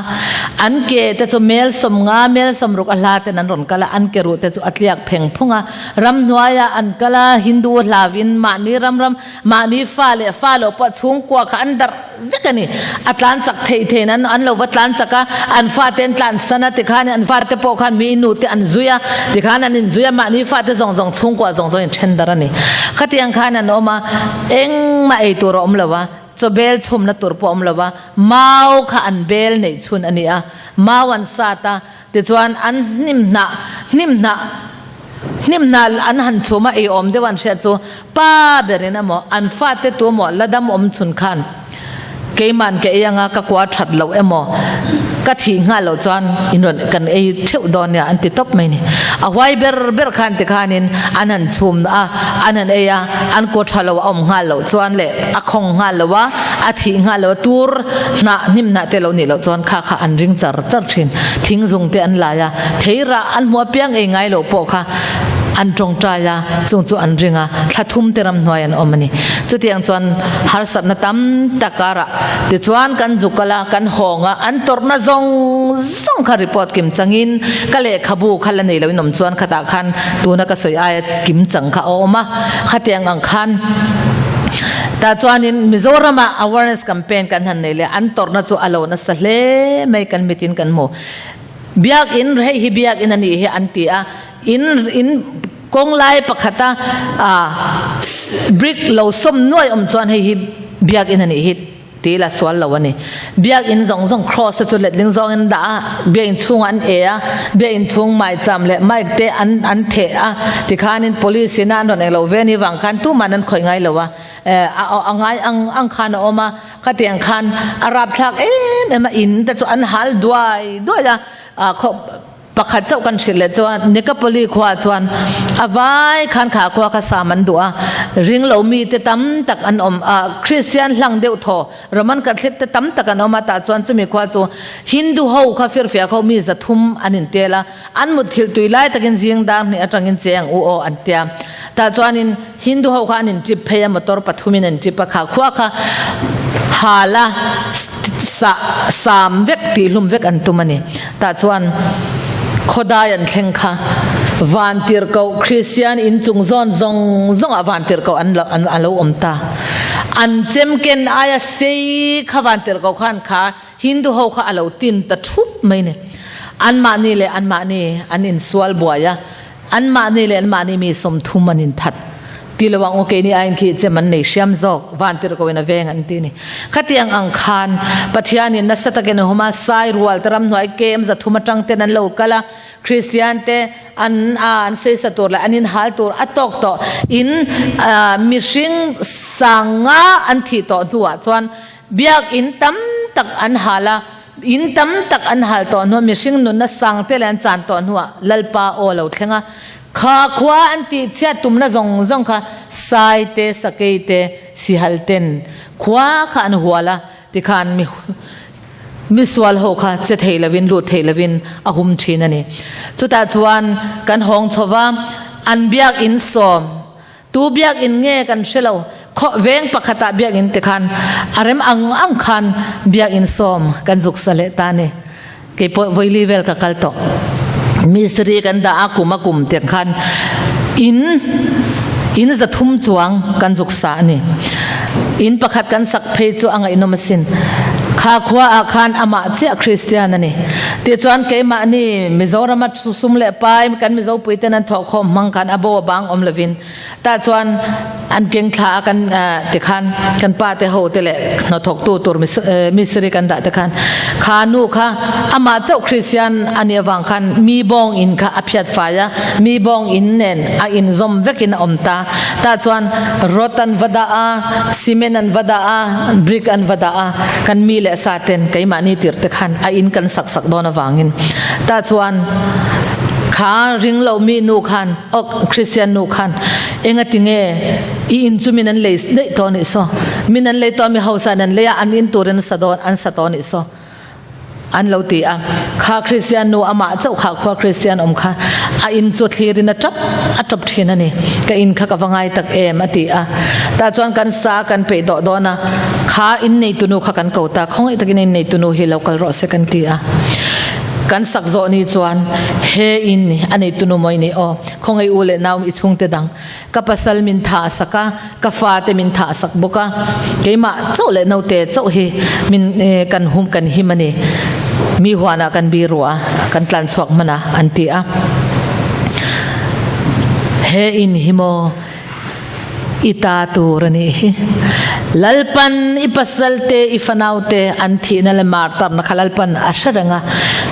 S1: An ke te chu mel 50, mel 60 a hla ten an rawn kal a, an ke ruh te chu a tliak pheng phung a. Ramhnuaiah an kal a, Hindu hlauin mahni ram ram, mahni fa leh fa loh pawh chhungkua kha an darh vek a ni. A tlan chak theih theiin an an lo va tlan chak a, an fate an tlan san a, tikhan an fate pawh khan mi nute an zui a, tikhan an inzui a, mahni fate zawng zawng chhungkua zawng zawng in then darh a ni. Khatiang khan an awm a, engmah ei tur a awm lo a, chaw bel chhumna tur pawh a awm lo a, mau kha an bel neih chhun a ni a, mau an sat a, Tichuan an hnimhnah hnimhnah hnimhnah an han chhum a, eiawm deuh an hriat chu pa berin emaw an fate tu emaw la dam awm chhun khan keiman ka ei anga ka kua that loh emaw ka thih nghal loh chuan in rawn kan ei theuh dawn nia an ti tawp mai ni. A huai ber ber khan tikhanin an han chhum a, an han ei a, an kua tha lo a awm nghal loh chuan leh a khawng nghal lo a, a thih nghal lo a, tur hnah hnim hnah te lo nih loh chuan kha kha an ring char char thin. Thing zung te an lai a, thei rah an hmuh apiang ei ngai loh pawh kha an tawngtai a, chung chu an ring a, thla thum te ramhnuai an awm a ni. Chutiang chuan harsatna tam tak karah tichuan kan zu kal a, kan hawng a, an tawrhna zawng zawng kha report kim changin ka lehkhabu kha la nei loin awm chuan khatah khan tuna ka sawi aia kim chang kha a awm a, khatiang ang khan tah chuanin Mizorama awareness campaign kan han nei leh an tawrhna chu a lo nasa hle mai kan mitin kan hmu. Biakin hei hi biakin a nih hi an ti a, in in kawng lai pakhata brick lo sawm nuai awm chuan hei hi biakin a nih hi. Ti la sual lo a ni. Biakinn zawng zawng cross te chu letling zawngin an dah a, biakinn chhungah an e a, biakinn chhung maicham leh mic te an an theh a, tikhanin police ina an rawn eng lo ve ni vang khan tuman an khawih ngai lo a, a a ngai ang ang khan a awm a, khatiang khan a rapthlak em em a, in te chu an hal duai duai a, a khaw. Pakhat chauh kan hrilh leh chuan Nikapoli khuaah chuan a vai khan kha khua kha sam an duh a, ringlo mite tam tak an awm a, Kristian hlang deuh thaw Roman Catholic te tam tak an awm a, tah chuan chumi khua chu Hindu ho kha firfiak ho mi 300 an intel a, an mutthilh tui lai takin zing dar hnih atangin cheng u aw an tia. Tah chuanin Hindu ho kha an intrip phei a, motor pathumin an intrip a, kha khua kha hal a sah sam vek tihhlum vek an tum a ni. Tah chuan khawdai an thleng kha vantirhkoh Kristian inchung zawn zawng zawngah vantirhkoh an lo an a lo awm ta. An chem ken aia sei kha vantirhkoh khan kha Hindu ho kha a lo tin ta thup mai ni. Anmahni leh anmahni an insual buai a, anmahni leh anmahni mi 30 an inthat. Ti lo ang u keini aiin khi chem an nei hriam zawk, vantirhkohin a veng an ti ni. Khatiang ang khan Pathianin nasa takin a hum a, sai rual te ramhnuai kem 300 atang ten an lo kal a, Kristian te an a an sawi tur leh an inhal tur a tawk tawh in mihring 500 an thih tawh hnuah chuan Biakinn tam tak an hal a, in tam tak an hal tawh hnuah mihring nunna sang te leh an chan tawh hnuah Lalpa aw lo thleng a, kha khua an tihchhiat tumna zawng zawng kha sai te, sakei te, sihal ten khua kha an hual a, tikhan mi misual ho kha che thei lovin lut thei lovin a hum thin a ni. Chutah chuan kan hawng chho va, an biakinn sawm Tu biakinn nge kan hre lo, khaw veng pakhatah biakinn te khan a rem ang ang khan biakinn sawm kan zuk sa leh ta ni. Kei pawh vawili vel ka kal tawh. Mistiri kan dah a kum a kum te khan in in 300 chuang kan zuk sa a ni. In pakhat kan sak phei chu a ngaihnawm asin. Kha khua ah khan amah chiah Kristian a ni. Tichuan keimahni Mizorama sum leh pai kan Mizopui ten an thawhkhawm hmang khan a bo a bang awm lovin tah chuan an keng thla a kan tikhan kan pa te ho te leh hnathawktu tur misiri kan dah te khan kha nu kha amah chauh Kristian a nih avang khan mi bawng in kha a phiat fai a, mi bawng in nen a inzawm vekin a awm ta. Tah chuan rod an va dah a, cement an va dah a, brick an va dah a, kan mi leh sa ten keimahni tirh te khan a in kan sak sak dawn avangin tah chuan kha ring lo mi nu khan ok Christian nu khan engati nge i in chu min an lei daih tawh nih saw min an lei tawh mi hausa in an lei a an in turin sa dawn an sa tawh nih saw An lo ti a. Kha Kristian nu amah chauh kha khua Kristian awm kha a in chu thlirin a tap a tap thin a ni. Ka in kha ka va ngai tak em a ti a. Tah chuan kan sa kan peih dawh dawn a, kha in neitu nu kha kan ko ta, khawngaih takin in neitu nu hi lo kal rawh se kan ti a. Kan sak zawh ni chuan he in a neitu nu mawi ni aw, khawngaih u leh nau i chhungte dang Ka pasal min thah sak a, ka fate min thah sak bawk a, keimah chauh leh naute chauh hi min kan hum kan him a ni. Mi huanah kan bi ruah a, kan tlan chhuak hman a, an ti a. He in hi maw i ta tur a nih hi. Lalpan i pasalte i fanaute an thihna leh martarna kha Lalpan a hre reng a.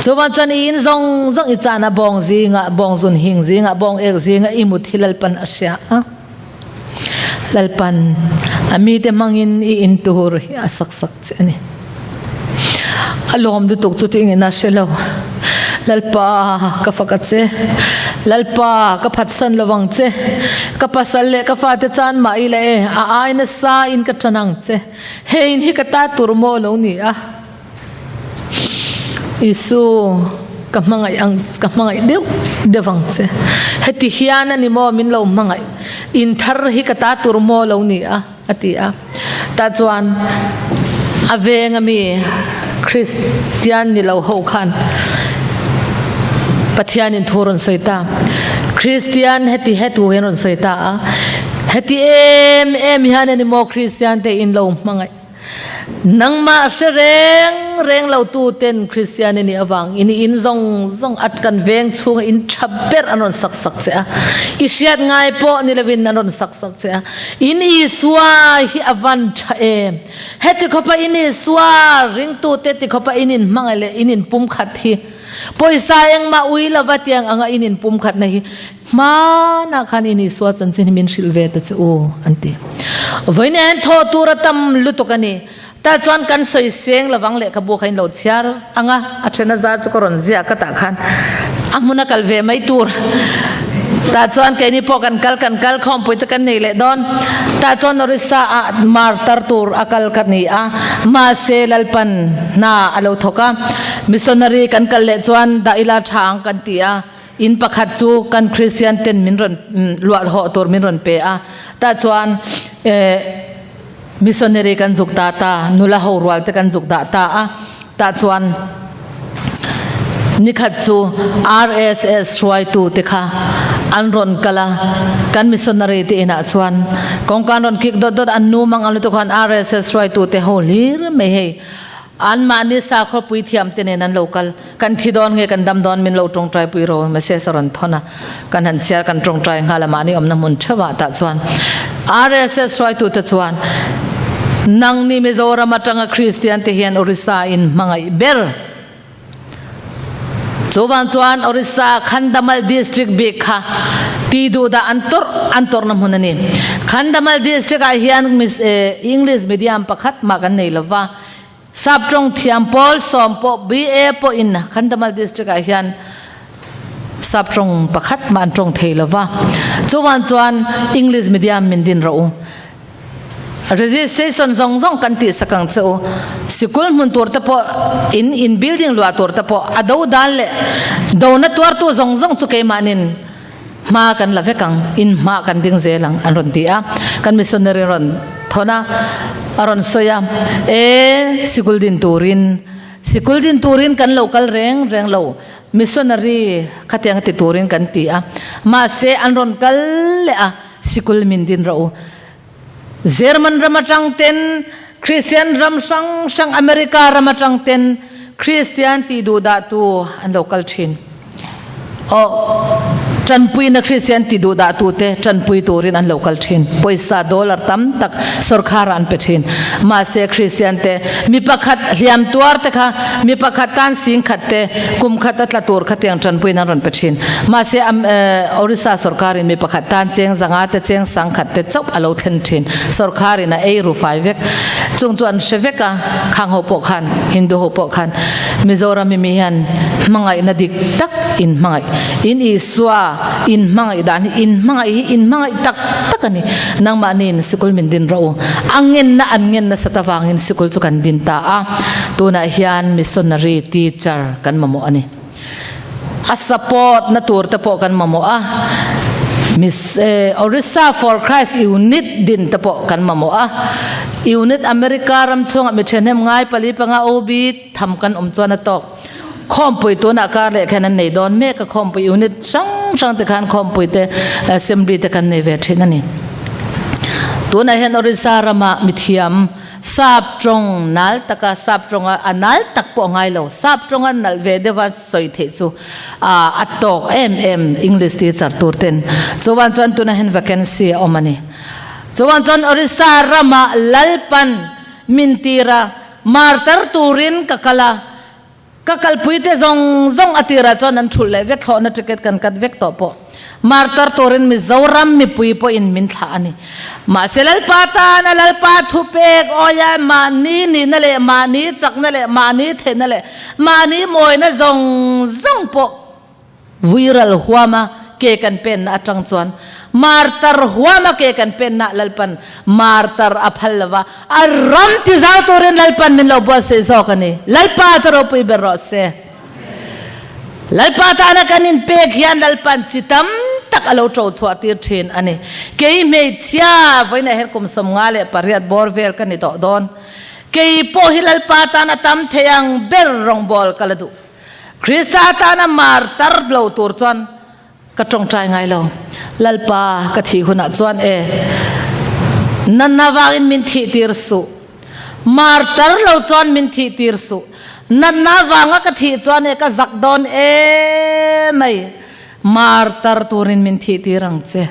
S1: Chuvang chuan i in zawng zawng i chana bawng zingah, bawng zun hing zingah, bawng ek zingah i mut hi Lalpan a hria a. Lalpan a mite hmangin i in tur hi a sak sak che a ni. A lawm lutuk chu tingin a hre lo. Lalpa ka fak a che. Lalpa ka phatsan lovang che. Ka pasal leh ka fate chan mah ila e, a ai nasa in ka tan ang che. Hei in hi ka ta tur maw lo ni a. Isu ka hmangaih ang ka hmangaih deuh deuh ang che. Heti hian a ni maw min lo hmangaih. In thar hi ka ta tur maw lo ni a. A ti a. Tah chuan a veng ami Kristian ni lo ho khan Pathianin thu rawn sawi ta. Kristian heti hetu hian rawn sawi ta a. Heti em em hian a ni maw Kristian te in lo hmangaih. Nangmah hre reng reng lo tu ten Kristian i nih avang in i in zawng zawng at kan veng chhunga in tha ber an rawn sak sak che a. I hriat ngai pawh ni lovin an rawn sak sak che a. In Isua hi a van tha em. Heti khawpa in Isua ringtute ti khawpa in in hmangaih leh in in pumkhat hi pawisa engmah ui lova tiang anga in in pumkhatna hi hmanah khan in Isua chanchin hi min hrilh ve ta che u an ti. Vawiin hian thawh tur a tam lutuk a ni. Tah chuan kan sawi seng lovang lehkhabu kha in lo chhiar ang a, a then a zar chu ka rawn ziah ka tah khan a hmun a kal ve mai tur. Tah chuan keini pawh kan kal kan kal khawmpui te kan nei leh dawn. Tah chuan Orissa ah martar tur a kal ka ni a, mahse Lalpan hna a lo thawk a, missionary kan kal leh chuan dah ila tha ang kan ti a, in pakhat chu kan Kristian ten min rawn luah hawh tur min rawn pe a, tah chuan eh missionary kan zuk dah ta, nula ho rual te kan zuk dah ta a, tah chuan nikhat chu RSS hruaitu te kha an rawn kal a, kan missionary te inah chuan kawngka an rawn kik dawt dawt, an nu mang ang lutuk khan RSS hruaitu te ho hlir mai hei. Anmahni sakhaw puithiam te nen an lo kal. Kan thi dawn nge kan dam dawn min lo tawngtai pui ro message a rawn thawn a. Kan han chhiar kan tawngtai nghal a mahni awmna hmun theuhah tah chuan RSS hruaitute chuan nangni Mizoram atanga Kristian te hian Orissa in hmangaih ber. Chuvang chuan Orissa Khandamal District bik kha ti duhdah an tawrh an tawrhna hmun a ni. Khandamal District ah hian English medium pakhat mah kan nei lova, Saptawng thiam pawl sawm pawh BA pawhin Khandamal District ah hian Saptawng pakhat mah an tawng thei lova. Chuvang chuan English medium min din rawh u. Registration zawng zawng kan tih sak ang che u. Sikul hmun tur te pawh in in building luah tur te pawh a do dan leh dona tuartu zawng zawng chu keimahnin hma kan la vek ang, in hma kan ding zel ang an rawn ti a. Kan missionary rawn thawn a, a rawn sawi a, e sikul din turin, sikul din turin kan lo kal reng reng lo, missionary khatiang ti turin kan ti a, mahse an rawn kal leh a, Sikul min din rawh u. German ram atang ten Kristian ram hrang hrang America ram atang ten Kristian tih duh dah tu an lo kal thin. Aw tanpuina Kristian ti duh dah tu te tanpui turin an lo kal thin. Pawisa dollar tam tak sorkar ah an pe thin. Mahse Kristian te mi pakhat hliam tuar te kha mi pakhat tan sing khat te kum khat a tla tur kha tiang tanpuina an rawn pe thin. Mahse Orissa sorkar in mi pakhat tan cheng zanga te cheng sang khat te chauh a lo thlen thin. Sorkar in a ei ru fai vek. Chung chu an hre vek a, khang ho pawh khan Hindu ho pawh khan Mizoram hi mi hian hmangaihna dik tak in hmangaih in Isua in hmangaih dan hi in hmangaih hi in hmangaih tak tak a ni. Nangmahniin sikul min din rawh u. A ngenna an ngen nasat avangin sikul chu kan din ta a, tunah hian missionary teacher kan mamawh a ni. A support na tur te pawh kan mamawh a, Miss Orissa for Christ unit din te pawh kan mamawh a, unit America ram chhungah mi thahnem ngai pali panga OB tham kan awm chuan a tawk. Khawmpui tunah kar leh khan an nei dawn mek a, khawmpui unit hrang hrang te khan khawmpui te assembly te kan nei ve thin a ni. Tunah hian Orissa ramah mithiam Sap tawng nal taka sap tawnga a nal tak pawh a ngai lo. Sap tawnga nalh ve deuha sawi theih chu a tawk em em English teacher tur ten. Chuan chuan tuna hian vacancy a awm a ni. Chuan chuan Orissa ramah Lalpan min tir a, martar turin ka kal a, Ka kalpuite zawng zawng a tirah chuan an thulh leh vek, thlawhna ticket kan kat vek tawh pawh. Martar turin Mizoram mipui pawhin min thlah a ni. Mahse Lalpa tana Lalpa thupek awia mahni nihna leh mahni chakna leh mahni theihna leh mahni mawina zawng zawng pawh Vuiral huama ke kan penna atang chuan martar huama ke kan penna Lalpan martar a phal lova a ram ti zau turin Lalpan min lo buatsaih zawk a ni. Lalpa chu ropui ber rawh se. Lalpa tana kan inpek hian Lalpan chi tam tak a lo to chhuah tir thin a ni. Kei hmeichhia vawiinah hian kum 58 bawr vel ka ni tawh dawn. Kei pawh hi Lalpa tana tam thei ang ber rawngbawl ka la duh. Krista tana martar lo tur chuan ka tawngtai ngai lo. Lalpa ka thih hunah chuan e, Nanna vangin min thih tir suh. Martar lo chuan min thih tir suh. Nanna vanga ka thih chuan e ka zak dawn e mai. Martar turin min thih tir ang che.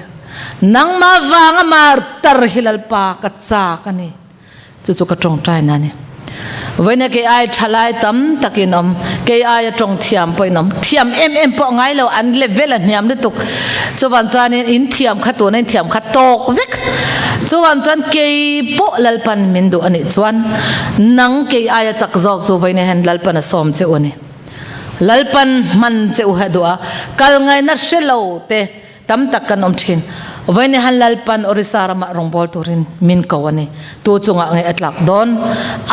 S1: Nangmah vanga martar hi Lalpa ka chak a ni. Chu chu ka tawngtai na ni. Vawiina kei ai thalai tam takin awm, kei aia tawng thiam pawhin awm. Thiam em em pawh ngai lo, an level a hniam lutuk. Chuvan chuanin in thiam kha tuna in thiam kha tawk vek. Chuvan chuan kei pawh Lalpan min duh a nih chuan nang kei aia chak zawk chu vawiina hian Lalpan a sawm che u a ni. Lalpan hman che u hi a duh a, kal ngaihna hre lo te, Tam tak kan awm thin. Vawiin han Lalpan Orissa ramah rawngbâwl turin min ko a ni. Tu chungah nge a tlak dawn?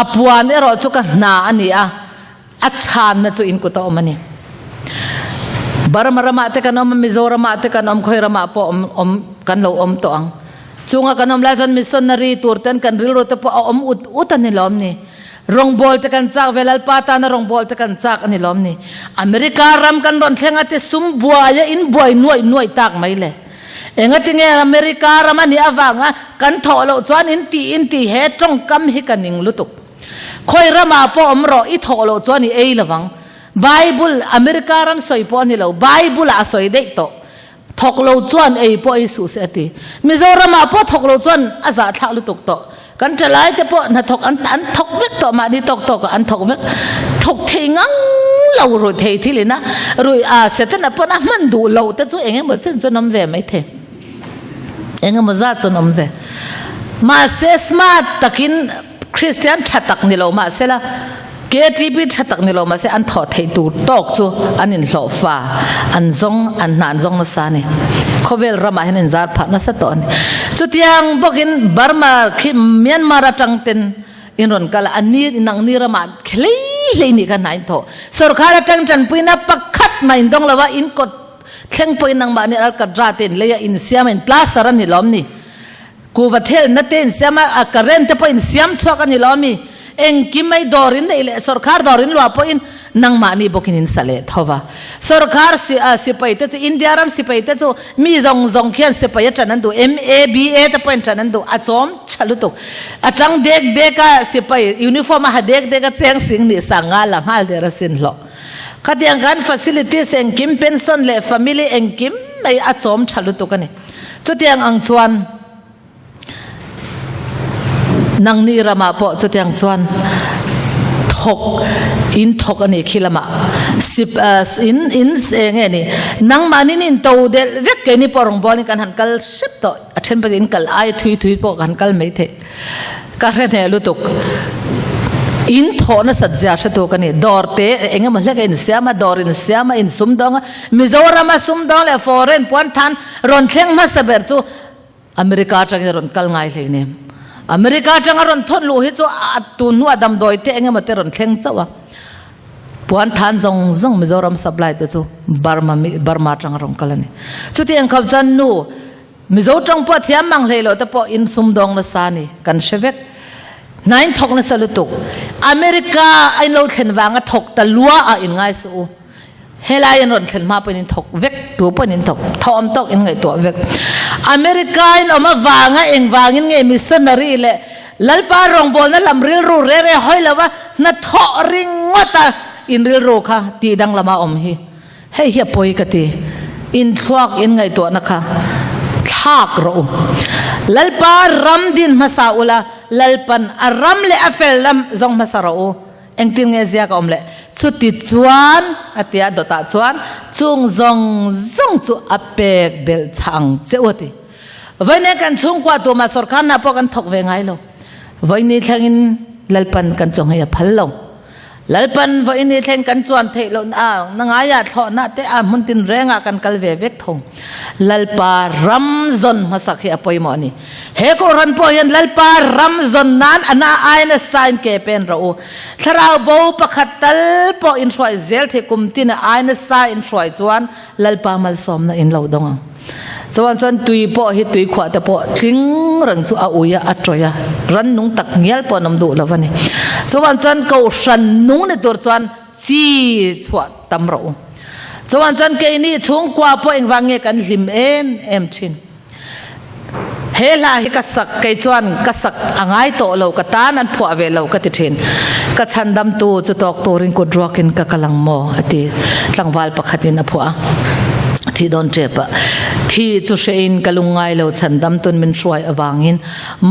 S1: A puan erawh chu ka hna a ni a, a chhanna chu in kut a awm a ni. Burma ramah te kan awm a, Mizoramah te kan awm, khawi ramah pawh awm awm kan lo awm tawh ang. Chunga kan awm lai chuan missionary tur ten kan rilru te pawh a awm ut ut a ni lawm ni. Rawngbâwl te kan châk ve, Lalpa tâna rawngbâwl te kan châk a ni lawm ni? America ram kan rawn thleng a ti sum buai a in buai nuaih nuaih tâk mai le. Engati nge America ram a nih avânga kan thawh loh chuan in tih in tih he tawngkam hi ka ning lutuk. Khawi ramah pawh awm rawh, i thawh loh chuan i ei lovang. Bible, America ram sawi pawh a ni lo, Bible-ah a sawi daih tawh. Thawk lo chuan ei pawh ei suh se a ti. Mizoramah pawh thawk lo chuan a zahthlak lutuk tawh. Kan thalai te pawh hnathawk an an thawk vek tawh mahni tawk tawkah an thawk vek. Thawk thei ngang lo rui thei thil ina rui a Setana pawn a hman duh lo te chu eng emaw chen chuan awm ve mai thei. Eng emaw zat chuan awm ve. Mahse smart takin Kristian tha tak ni lo mahsela KTP tha tak ni lo mahse an thawh theih tur tawk chu an inhlawh fa, an zawng, an hna an zawng nasa a ni. Khawvel ramah hian inzar phah nasa tawh a ni. Chutiang bawkin Burma khi Myanmar atang ten in rawn kal a, a ni nang ni ramah hlei hlei nih kha hna in thawh. Sorkar atang tanpuina pakhat mah in dawng lo a, in kawt thleng pawhin nangmah nih alkatra te in lei a, insiam a, in plaster a ni lawm ni. Kuhva thelna te insiam a, a current te pawh insiam chhuak a ni lo a mi? Engkim mai dawr in neih leh sawrkhar dawr in luah pawhin nangmahni bawkin in sa leh tho va. Sorkar sipai te chu India ram sipai te chu mi zawng zawng khian sipai a ṭan an duh, MABA te pawhin ṭan an duh, a chawm ṭha lutuk. A ṭang dek dek a, sipai uniform a ha dek dek a, cheng sing nih sa nghal a nghal der asin hlawh. Khatiang khan facilities engkim, pension leh family engkim mai a chawm ṭha lutuk a ni. Chutiang ang chuan. Nangni ramah pawh chutiang chuan thawk in thawk a nih khi lamah sip in in eng nge ni nangmahni in to delh vek keini pawh rawngbawlin kan han kal hrep tawh a then pawh in kal ai thui thui pawh kan kal mai theih ka hre hneh lutuk in thawh nasat zia hre tu ka ni dawr te eng emaw hlek a insiam a dawr insiam a insumdawng a Mizorama sumdawng leh foreign puanthan rawn thleng hmasa ber chu America atangin a rawn kal ngai hlei nem. America atanga rawn thawn luh hi chu a tun hnuah damdawi te eng emaw te rawn thleng chauh a. Puan than zawng zawng Mizoram supply te chu Burma mi Burma atanga rawn kal a ni. Chuti ang khawp chuan nu Mizo tawng pawh thiam mang hlei loh te pawh in sumdawng nasa a ni kan hre vek. Hnain thawk nasa lutuk. America a in lo thlen vanga thawk ta lua ah in ngai suh u. Helai an rawn thlen hma pawhin in thawk vek, tu pawhin in thawk, thawm tawk in ngaihtuah vek. America in awm avanga engvangin nge missionary leh Lalpa rawngbawlna lam rilru re re hawi lova hnathawh ringawta in rilru kha tih danglama awm hi hei hi a pawi ka ti. In thluak in ngaihtuahna kha thlak rawh u. Lalpa ram din hmasa ula, Lalpan a ram leh a fel lam zawng hmasa rawh u. Engtin nge ziak a awm le? Chuti chuan, a ti a, dawtah chuan, chung zawng zawng chu a pek belh chah ang che u a ti. Vawiin kan chhungkua tumah sorkar hna pawh kan thawk ve ngai lo. Vawiin ni thlengin Lalpan kan chaw nghei a phal lo. Lalpan vawiin ni thleng kan chuan theih loh na na ngaiah thlawhna te a hmun tin rengah kan kal ve vek thung. Lalpa ram zawn hmasak hi a pawimawh a ni. He Kohhran pawh hian Lalpa ram zawn nan a na ai nasa in ke pen rawh u. Thlarau bo pakhat tal pawh in hruai zel thei kum tin a ai nasa in hruai chuan Lalpa malsawmna in lo dawng ang. Chuan chuan tui pawh hi tui khuah te pawh tling reng chu a ui a, a tawih a, rannung tak ngial pawh an awm duh lo a ni. Chuan chuan Kohhran nung ni tur chuan chi chhuah tam rawh u. Chuan chuan keini chhungkua pawh engvang nge kan hlim em em thin. He hla hi ka sak kei chuan ka sak a ngai tawh lo ka tan an phuah ve lo ka ti thin. Ka chhandamtu chu tawk turin kut ruakin ka kal ang maw a ti tlangval pakhatin a phuah a. Thi dawn tep a thi chu hrein ka lungngai lo chhandamtun min hruai avangin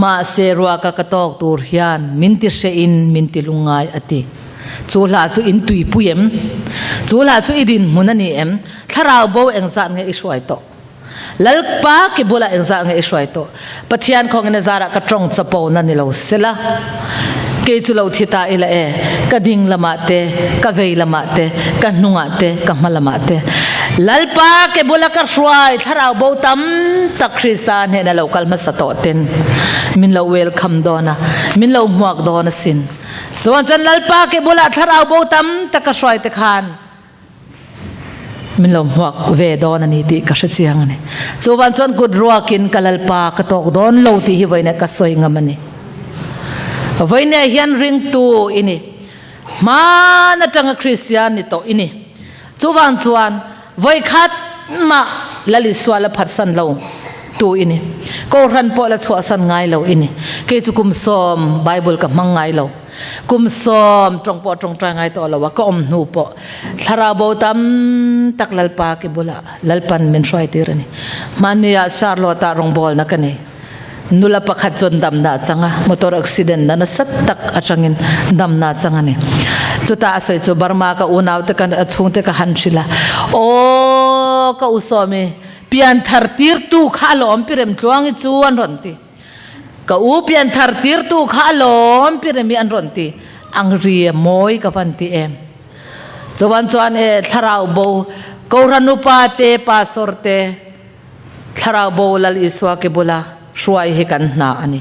S1: mahse ruaka ka tawk tur hian min ti hrein min ti lungngai a ti. Chu hla chu in tuipui em? Chu hla chu i dinhmun a ni em? Thlarau bo engzat nge i hruai tawh? Lalpa ki bulah engzah nge i hruai tawh? Pathian khawngin a zarah ka tawng chapo na ni lo sela. Kei chu lo thi ta ila e, ka ding lamah te, ka vei lamah te, ka hnungah te, ka hma lamah te. Lalpa ke bula ka hruai thlarau bo tam tak Krista hnena lo kal hmasa tawh ten min lo welcome dawn a, min lo hmuak dawn asin. Chuan chuan Lalpa ke bulah thlarau bo tam tak ka hruai te khan Min lo hmuak ve dawn a ni tih ka hre chiang a ni. Chuvan chuan kut ruakin ka Lalpa ka tawk dawn lo tih hi vawiinah ka sawi ngam a ni. Vawiinah hian ringtu i ni. Hman atanga Kristian ni tawh i ni. Chuvan chuan vawikhat mah Lal Isua la phatsan lo tu i ni. Kohhran pawh la chhuahsan ngai lo i ni. Kei chu kum sawm Bible ka hmang ngai lo. Kum sawm tawng pawh tawngtai ngai tawh lo a, ka awm hnu pawh thlarau bo tam tak Lalpa ki bulah Lalpan min hruai tir a ni. Hmanni ah Charlotte ah rawngbawlna ka nei. Nula pakhat chuan damna a chang a, motor accident na nasa tak atangin damna a chang a ni. Chutah a sawi chu Burma ka unau te ka chhungte ka han hrilh a, Aw ka u Sawmi, pianthar tirtu kha a lawm pi Remtluangi chu an rawn ti. Ka u pianthar tirtu kha a lawm pi remi an rawn ti ang ri a mawi ka van ti em. Chuan chuan e thlarau bo Kohhran upa te pastor te thlarau bo Lal Isua ke bula hruai hi kan hna a ni.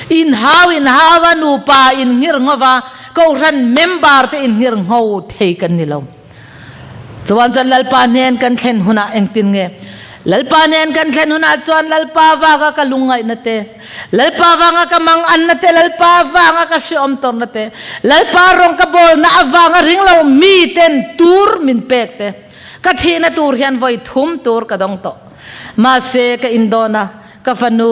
S1: In hau in hau a nupa in nghir ngho va Kohhran member te in nghir ngho thei kan ni lo. Chuan chuan Lalpa hnen kan thlen hunah engtin nge? Lalpa nen kan thlen hunah chuan Lalpa vanga ka lungngaihna te, Lalpa vanga ka manganna te, Lalpa vanga ka hreawm tawrhna te, Lalpa rawng ka bawlna avanga ringlo mi ten tur min pek te, ka thihna tur hian vawi thum tur ka dawng tawh. Mahse ka indawn a, ka fanu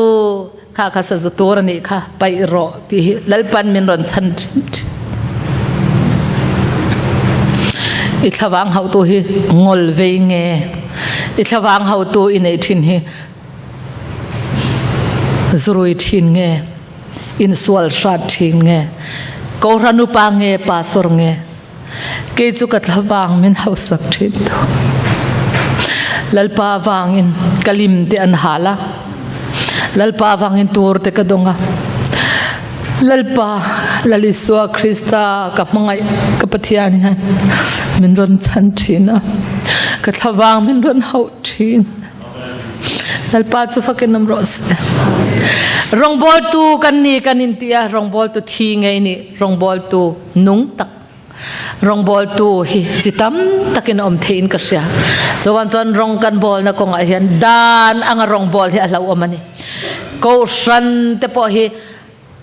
S1: kha kha sazu tur a nih kha, paih rawh tih hi Lalpan min rawn chhan ṭhin ṭhin. I thlavang hauhtu hi ngawl vei nge? I thlavang hauhtu i neih ṭhin hi zurui ṭhin nge? Insual hrat ṭhin nge? Kohhran upa nge pastor nge? Kei chu ka thlavang min hausak ṭhin tu. Lalpa vangin ka lim te an hal a, Lalpa vangin tur te ka dawng a. Lalpa, Lal Isua Krista ka hmangaih ka Pathian hian min rawn chhan ṭhin a, ka thlavang min rawn hauh ṭhin. Lalpa chu fakin awm rawh se. Rawngbawltu kan ni kan inti a, rawngbawltu thi ngei ni, rawngbawltu nung tak rawngbawltu hi chi tam takin a awm theiin ka hria. Chuan chuan rawng kan bawlna kawngah hian dan anga rawngbawl hi a hlauhawm a ni. Kohhran te pawh hi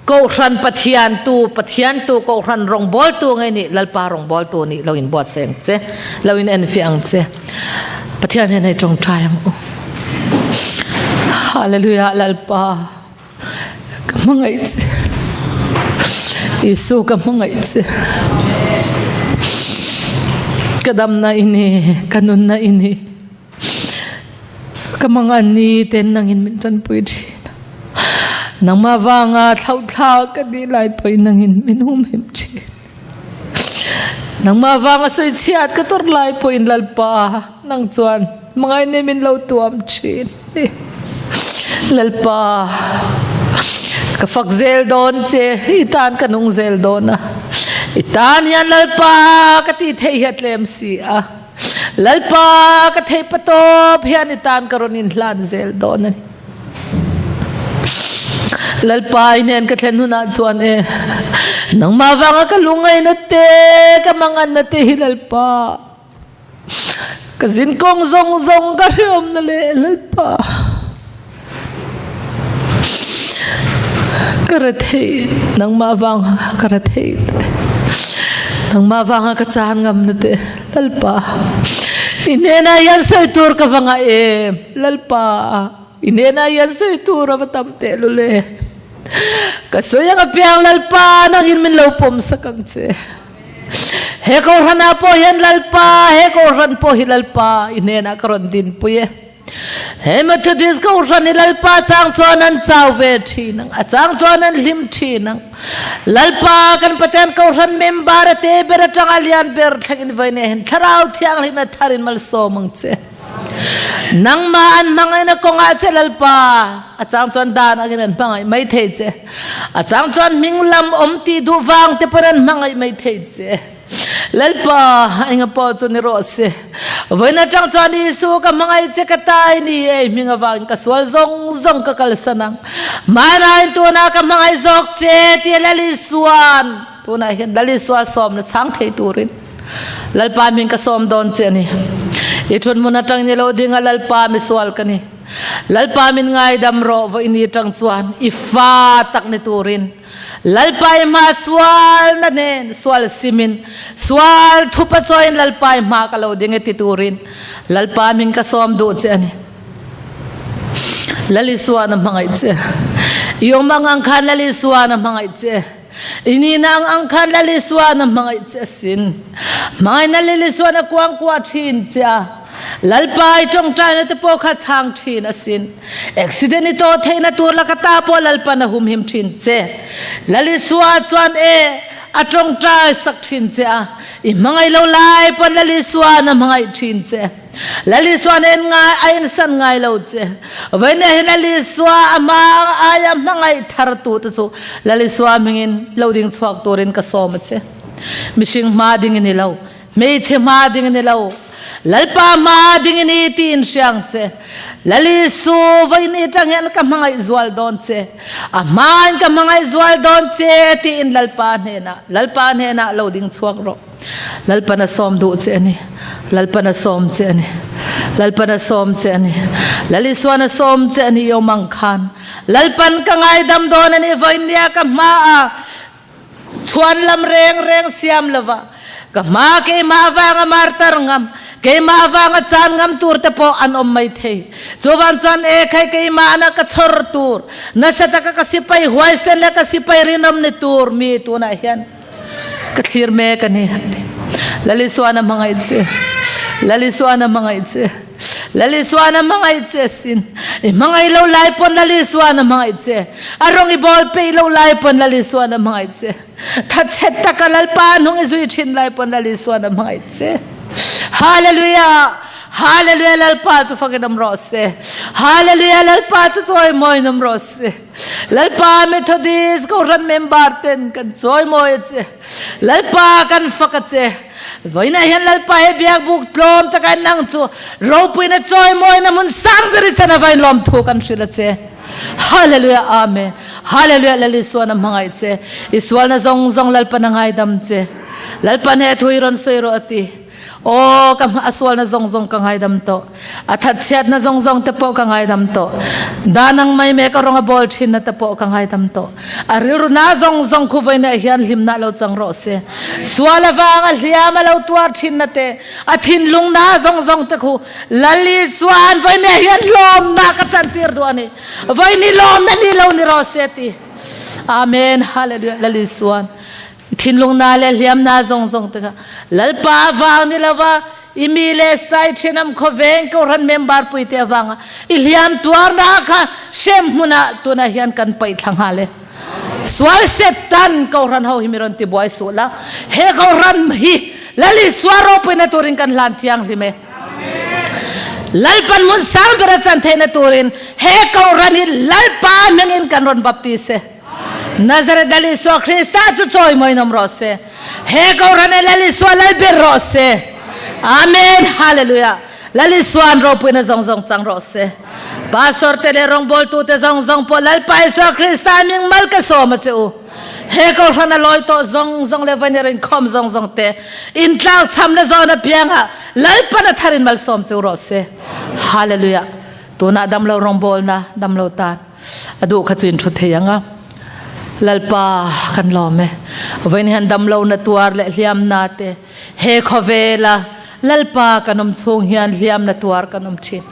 S1: Kohhran Pathian tu, Pathian tu Kohhran rawngbawltu ngei nih Lalpa rawngbawltu nih lo in buatsaih ang che, lo in enfiah ang che. Pathian hian hei tawngtai ang u. Hallelujah Lalpa. Ka hmangaih che. Isu ka hmangaih che. Ka damna i ni, ka nunna i ni. Ka mangan ni ten nangin min tanpui thin. Nangmah vanga thlauhthla ka nih lai pawhin nangin min humhim thin. Nangmah vanga sawichhiat ka tawrh lai pawhin Lalpa nang chuan hmangaih nei min lo tuam thin ni. Lalpa ka fak zel dawn che, i tan ka nung zel dawn a. I tan hian Lalpa ka tih theih hi a tlem si a. Lalpa ka theih patawp hian i tan ka rawn inhlan zel dawn a ni. Lalpa i hnen ka thlen hunah chuan e, nangmah vanga ka lungaina te, ka manganna te hi Lalpa, ka zinkawng zawng zawng ka hreawmna leh Lalpa, ka rethei nangmah vanga ka rethei te, nangmah vanga ka chan ngamna te Lalpa, i hnenah hian sawi tur ka va ngah em Lalpa. I hnenah hian sawi tur a va tam teh lul e. Ka sawi ang apiang Lalpa nangin min lo pawm sak ang che. He Kohhranah pawh hian Lalpa, he Kohhran pawh hi Lalpa i hnenah ka rawn dinpui e. He Methodist Kohhran hi Lalpa chang chuan an chau ve thin ang, a chang chuan an hlim thin ang. Lalpa kan Pathian Kohhran member a te ber atanga lian ber thlengin vawiin hian Thlarau Thianghlim a tharin malsawm ang che. Nangmah an hmangaihna kawngah che Lalpa, a chang chuan dan angin an hmangaih mai thei che. A chang chuan hming lam awm tih duh vang te pawn an hmangaih mai thei che. Lalpa, enga pawh chu ni rawh se. Vawiin atang chuan Isu ka hmangaih che ka tai ni e, hming avangin ka sual zawng zawng ka kalsan ang. Hmanain tunah ka hmangaih zawk che tia Lal Isua'n tunah hian Lal Isua sawmna chhang thei turin Lalpa hming ka sawm dawn che a ni. I thunhmun atang ni lo dinga Lalpa misual ka ni. Lalpa min ngaidam rawh vawiin atang chuan i fa tak ni turin Lalpa i hma sual na nen sual simin sual thupa chawiin Lalpa i hma ka lo ding e ti turin Lalpa hming ka sawm duh che a ni. Lal Isua na hmangaih che. I awm ang ang khan Lal Isua na hmangaih che. I nihna ang ang khan Lal Isuan a hmangaih che asin. Hmangaihna Lal Isuan a kuangkuah thin che a. Lalpa i tawngtaina te pawh kha chhang thin asin. Accident i tawh theihna tur laka ta pawh Lalpan a humhim thin che. Lal Isua chuan e a tawngtai sak thin che a. I hmangaih lo lai pawn Lal Isuan a hmangaih thin che. Lal Isua nen ngai a insan ngai lo che. Vawiin hi Lal Isua a hma aia hmangaih thar tu te chu Lal Isua hmingin lo ding chhuak turin ka sawm a che. Mihring hma ding i ni lo, hmeichhe hma ding i ni lo, Lalpa hma ding i ni tiin hriang che. Lal Isu vawiin atang hian ka hmangaih zual dawn che, a hmain ka hmangaih zual dawn che tiin Lalpa hnenah, Lalpa hnenah lo ding chhuak rawh. Lalpan a sawm duh che a ni. Lalpan a sawm che a ni. Lalpan a sawm che a ni. Lal Isuan a sawm che a ni i awm ang khan. Lalpan ka ngaidam dawn a ni vawinia ka hmaah chhuan lam reng reng siam lova ka hma keimah avanga martar ngam, keimah avanga chan ngam tur te pawh an awm mai thei. Chuvan chuan e khai keimah ana ka chhawr tur, nasa taka ka sipai huaisen leh ka sipai rinawm ni tur mi tunah hian Ka thlir mek a ni. Lal Isuan a hmangaih che. Lal Isuan a hmangaih che. Lal Isuan a hmangaih che sin. I hmangaih lo lai pawn Lal Isuan a hmangaih che. A rawng i bawl peih lo lai pawn Lal Isuan a hmangaih che. Thatchhet taka Lalpa hnung i zui thin lai pawn Lal Isuan a hmangaih che. Hallelujah! Hallelujah! Lalpa chu fakin awm rawh se. Hallelujah! Lalpa chu chawimawiin awm rawh se. Lalpa Methodist Kohhran member ten kan chawimawi a che. Lalpa kan fak a che. Vawiinah hian Lalpa he biakbuk tlawm taka nang chu ropuina chawimawina hmun sang ber i chan a vain lawmthu kan hrilh a che. Hallelujah Amen. Hallelujah Lal Isuan a hmangaih che. I sualna zawng zawng Lalpan a ngaidam che. Lalpan he thu i rawn sawi rawh a ti. Aw, ka a sualna zawng zawng ka ngaidam tawh. A thatchhiatna zawng zawng te pawh ka ngaidam tawh. Dan ang mai me ka rawng a bawl thinna te pawh ka ngaidam tawh. A rilru na zawng zawng khu vawiin ah hian hlimna lo chang rawh se. Sual avanga hliam a lo tuar thinna te, a thinlung na zawng zawng te khu Lal Isuan vawiin ah hian lawmna ka chantir duh a ni. Vawiin hi lawmna ni lo ni rawh se ti. Amen. Hallelujah. Lal Isuan. Thinlungna le hliamna zawng zawng te kha Lalpa avang ni lova i mi le sai thenam khawveng kohhran member pui te avanga i hliam tuarna kha hrem hmunah tunah hian kan paih thla nghal e. Sual setan kohhran ho hi mi rawn ti buai suh la, he kohhran hi Lal Isua ropuina turin kan hlan thianghlim e. Lalpan hmun sang bera chan theihna turin he kohhran hi Lalpa hmingin kan rawn baptis e. Nazareth Lal Isua Krista chu chawimawiin awm rawh se. He Kohhran ah Lal Isua lal ber rawh se. Amen. Hallelujah. Lal Isua'n ropuina zawng zawng chang rawh se. Pastor te leh rawngbawltu te zawng zawng pawh Lalpa Isua Krista hming mal ka sawm a che u. He Kohhran a lawi tawh zawng zawng leh vawiin inkhawm zawng zawng te intlak cham le zawn apiangah Lalpan a tharin malsawm che u rawh se. Hallelujah. Tunah damlo rawngbawlna damlo tan. A duh kha chu in thu thei ang a. Lalpa kan lawm e. Vawiin hian damlo na tuar leh hliam na te he khawvela Lalpa kan awm chhung hian hliam na tuar kan awm thin.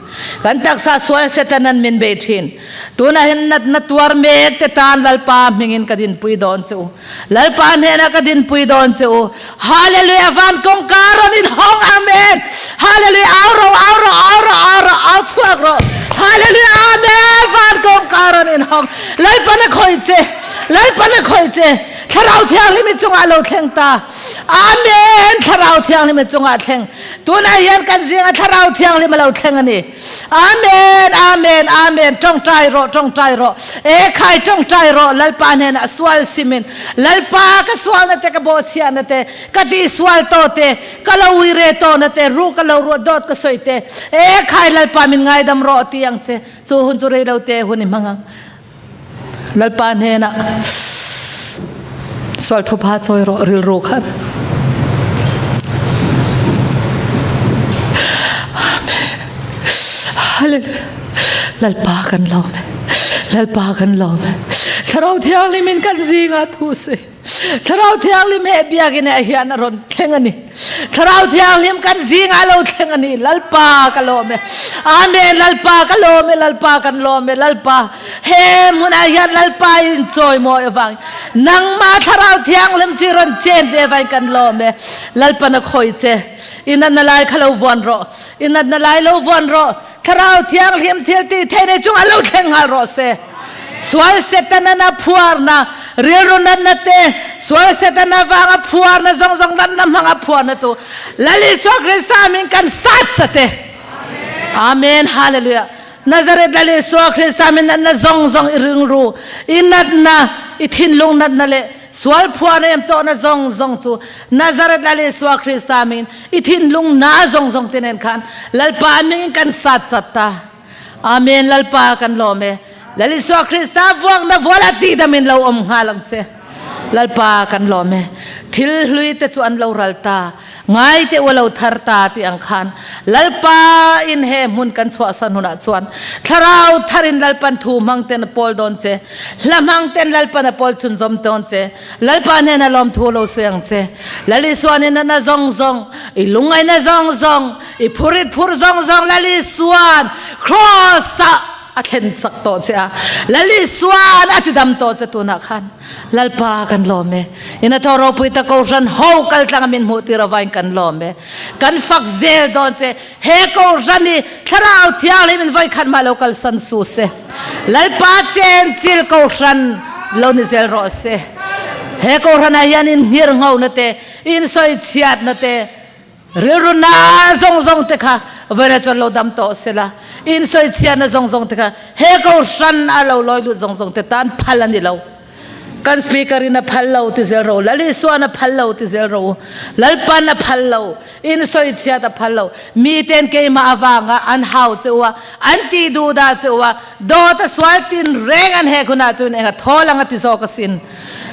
S1: Kan taksa sual Setanan min bei thin. Tunah hian natna tuar mek te tan Lalpa hmingin ka dinpui dawn che u. Lalpa hnenah ka dinpui dawn che u. Hallelujah van kawngka rawn in hawng amen. Hallelujah au ro au ro au ro au ro au chhuak ro. Hallelujah amen van kawngka rawn in hawng. Lalpa na khoi che. Lalpa na khoi che. Thlarau thianghlim i chungah lo thleng ta. Amen Thlarau thianghlim i chungah thleng. Tunah hian kan zinga Thlarau thianghlim a lo thleng a ni. Amen, amen, amen. Tawngtai rawh, tawngtai rawh. E khai tawngtai rawh. Lalpa hnenah sual simin. Lalpa ka sualna te ka bawhchhiahna te, ka ti sual to te, ka lo uire tawhna te, ru ka lo ruat dawt ka sawi te. E khai Lalpa min ngaidam rawh ti ang che. Chu hun chu rei lo te hun i hmang ang. Lalpa hnenah sual thupha chawi rawh rilru khan. Amen. Hallelujah. Lalpa kan lawm e. Lalpa kan lawm e. Thlarau Thianghlim in kan zingah thu se. Thlarau Thianghlim he biakinn ah hian a rawn thleng a ni. Thlarau Thianghlim kan zingah lo thleng a ni. Lalpa ka lawm e. Amen. Lalpa ka lawm e. Lalpa kan lawm e. Lalpa he hmunah hian Lalpa in chawimawi avang nangmah Thlarau Thianghlim chu i rawn chen ve avangin kan lawm e. Lalpa na khawi che. I natna lai kha lo vuan rawh. I natna lai lo vuan rawh. Thlarau Thianghlim thil ti thei nei chungah lo thleng nghal rawh se. Sual Setana na phuarna, rilru natna te, sual Setana vanga phuarna zawng zawng natna hmanga phuarna chu Lal Isua Krista min kan sat chate. Amen. Hallelujah. Nazareth Lal Isua Krista min natna zawng zawng i ringru, i natna, i thinlung natna le Sual phuan em tawhna zawng zawng chu Nazareth Lal Isua Krista min i thinlung na zawng zawng te nen khan Lalpa mingin kan sat chat ta. Amen Lalpa kan lawm e. Lal Isua Krista vuakna vual a tihdam in lo awm nghal ang che. Lalpa kan lawm e. Thil hlui te chu an lo ral ta. Ngai te u lo thar ta tih ang khan Lalpa in he hmun kan chhuahsan hunah chuan thlarau tharin Lalpan thu hmang ten a pawl dawn che, hla hmang ten Lalpan a pawl chhunzawm dawn che, Lalpa hnena lawmthu lo sawi ang che. Lal Isuan i natna zawng zawng, i lungngaihna zawng zawng, i phurit phur zawng zawng Lal Isuan Kraws-ah a thlen chak tawh che a, Lal Isuan a tidam tawh che tunah khan. Lalpa kan lawm e. Ina thaw ropui ta kohhran ho kal tlanga min hmuh tir avain kan lawm e. Kan fak zel dawn che. He kohhran hi thlarau thianghlim in vawi khat mah lo kal san su se. Lalpa chen chil kohhran lo ni zel rawh se. He kohhran ah hian in nghir ngho na te, in sawi chhiat na te, Rilru na zawng zawng te kha vawiin chuan lo dam tawh sela, insawichhiatna zawng zawng te kha he kohhran a lo lawi lut zawng zawng te tan phal a ni lo. Kan speaker in a phal lo ti zel rawh u, Lal Isuan a phal lo ti zel rawh u, Lalpan a phal lo, insawichhiat a phal lo, miten keimah avanga an hau che u a, an tih duh dah che u a, dawt a sual tin reng an hek hunah chuan eng a thawl ang a ti zawk asin.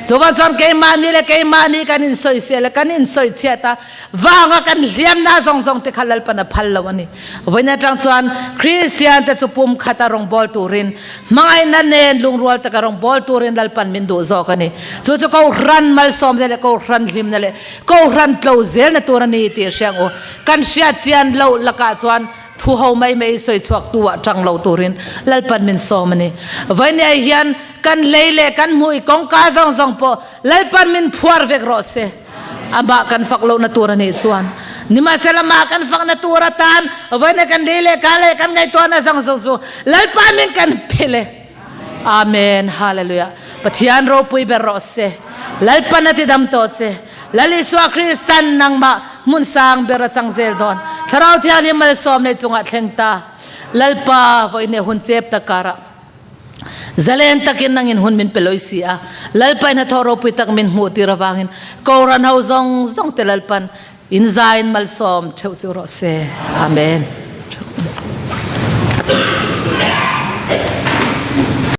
S1: Chuvang chuan keimahni leh keimahni kan insawisel a, kan insawichhiat a, Vanga kan hliamna zawng zawng te kha Lalpan a phal lo a ni. Vawiin atang chuan Kristian te chu pum khata rawngbâwl turin, hmangaihna nen lungrual taka rawngbâwl turin Lalpan min duh zawk a ni. Chu chu Kohhran malsawmna leh Kohhran hlimna leh Kohhran tlo zelna tur a ni tih hria ang u. Kan hriat chian loh lakah chuan thu ho mai mai sawi chhuak tu ah tang lo turin Lalpan min sawm a ni. Vawiin hian kan lei leh kan hmuh i kawngka zawng zawng pawh Lalpan min phuar vek rawh se. Amah kan fak lohna tur a nih chuan nimahsela amah kan fakna tur atan vawiin kan lei leh ka leh kan ngaihtuahna zawng zawng chu Lalpa min kan phel e. Amen. Hallelujah. Pathian ropui ber rawh se. Lalpan a tidam tawh che. Lal Isua Kristan nangmah hmun sang ber a chang zel dawn. Thlarau Thianghlim malsawm nei chungah thleng ta. Lalpa vawiin hun chep tak karah Zalen takin nangin hun min pe loi si a, Lalpa in hnathawh ropui tak min hmuh tir avangin Kohhran ho zawng zawng te Lalpan in zaiin malsawm theuh chu rawh se. Amen.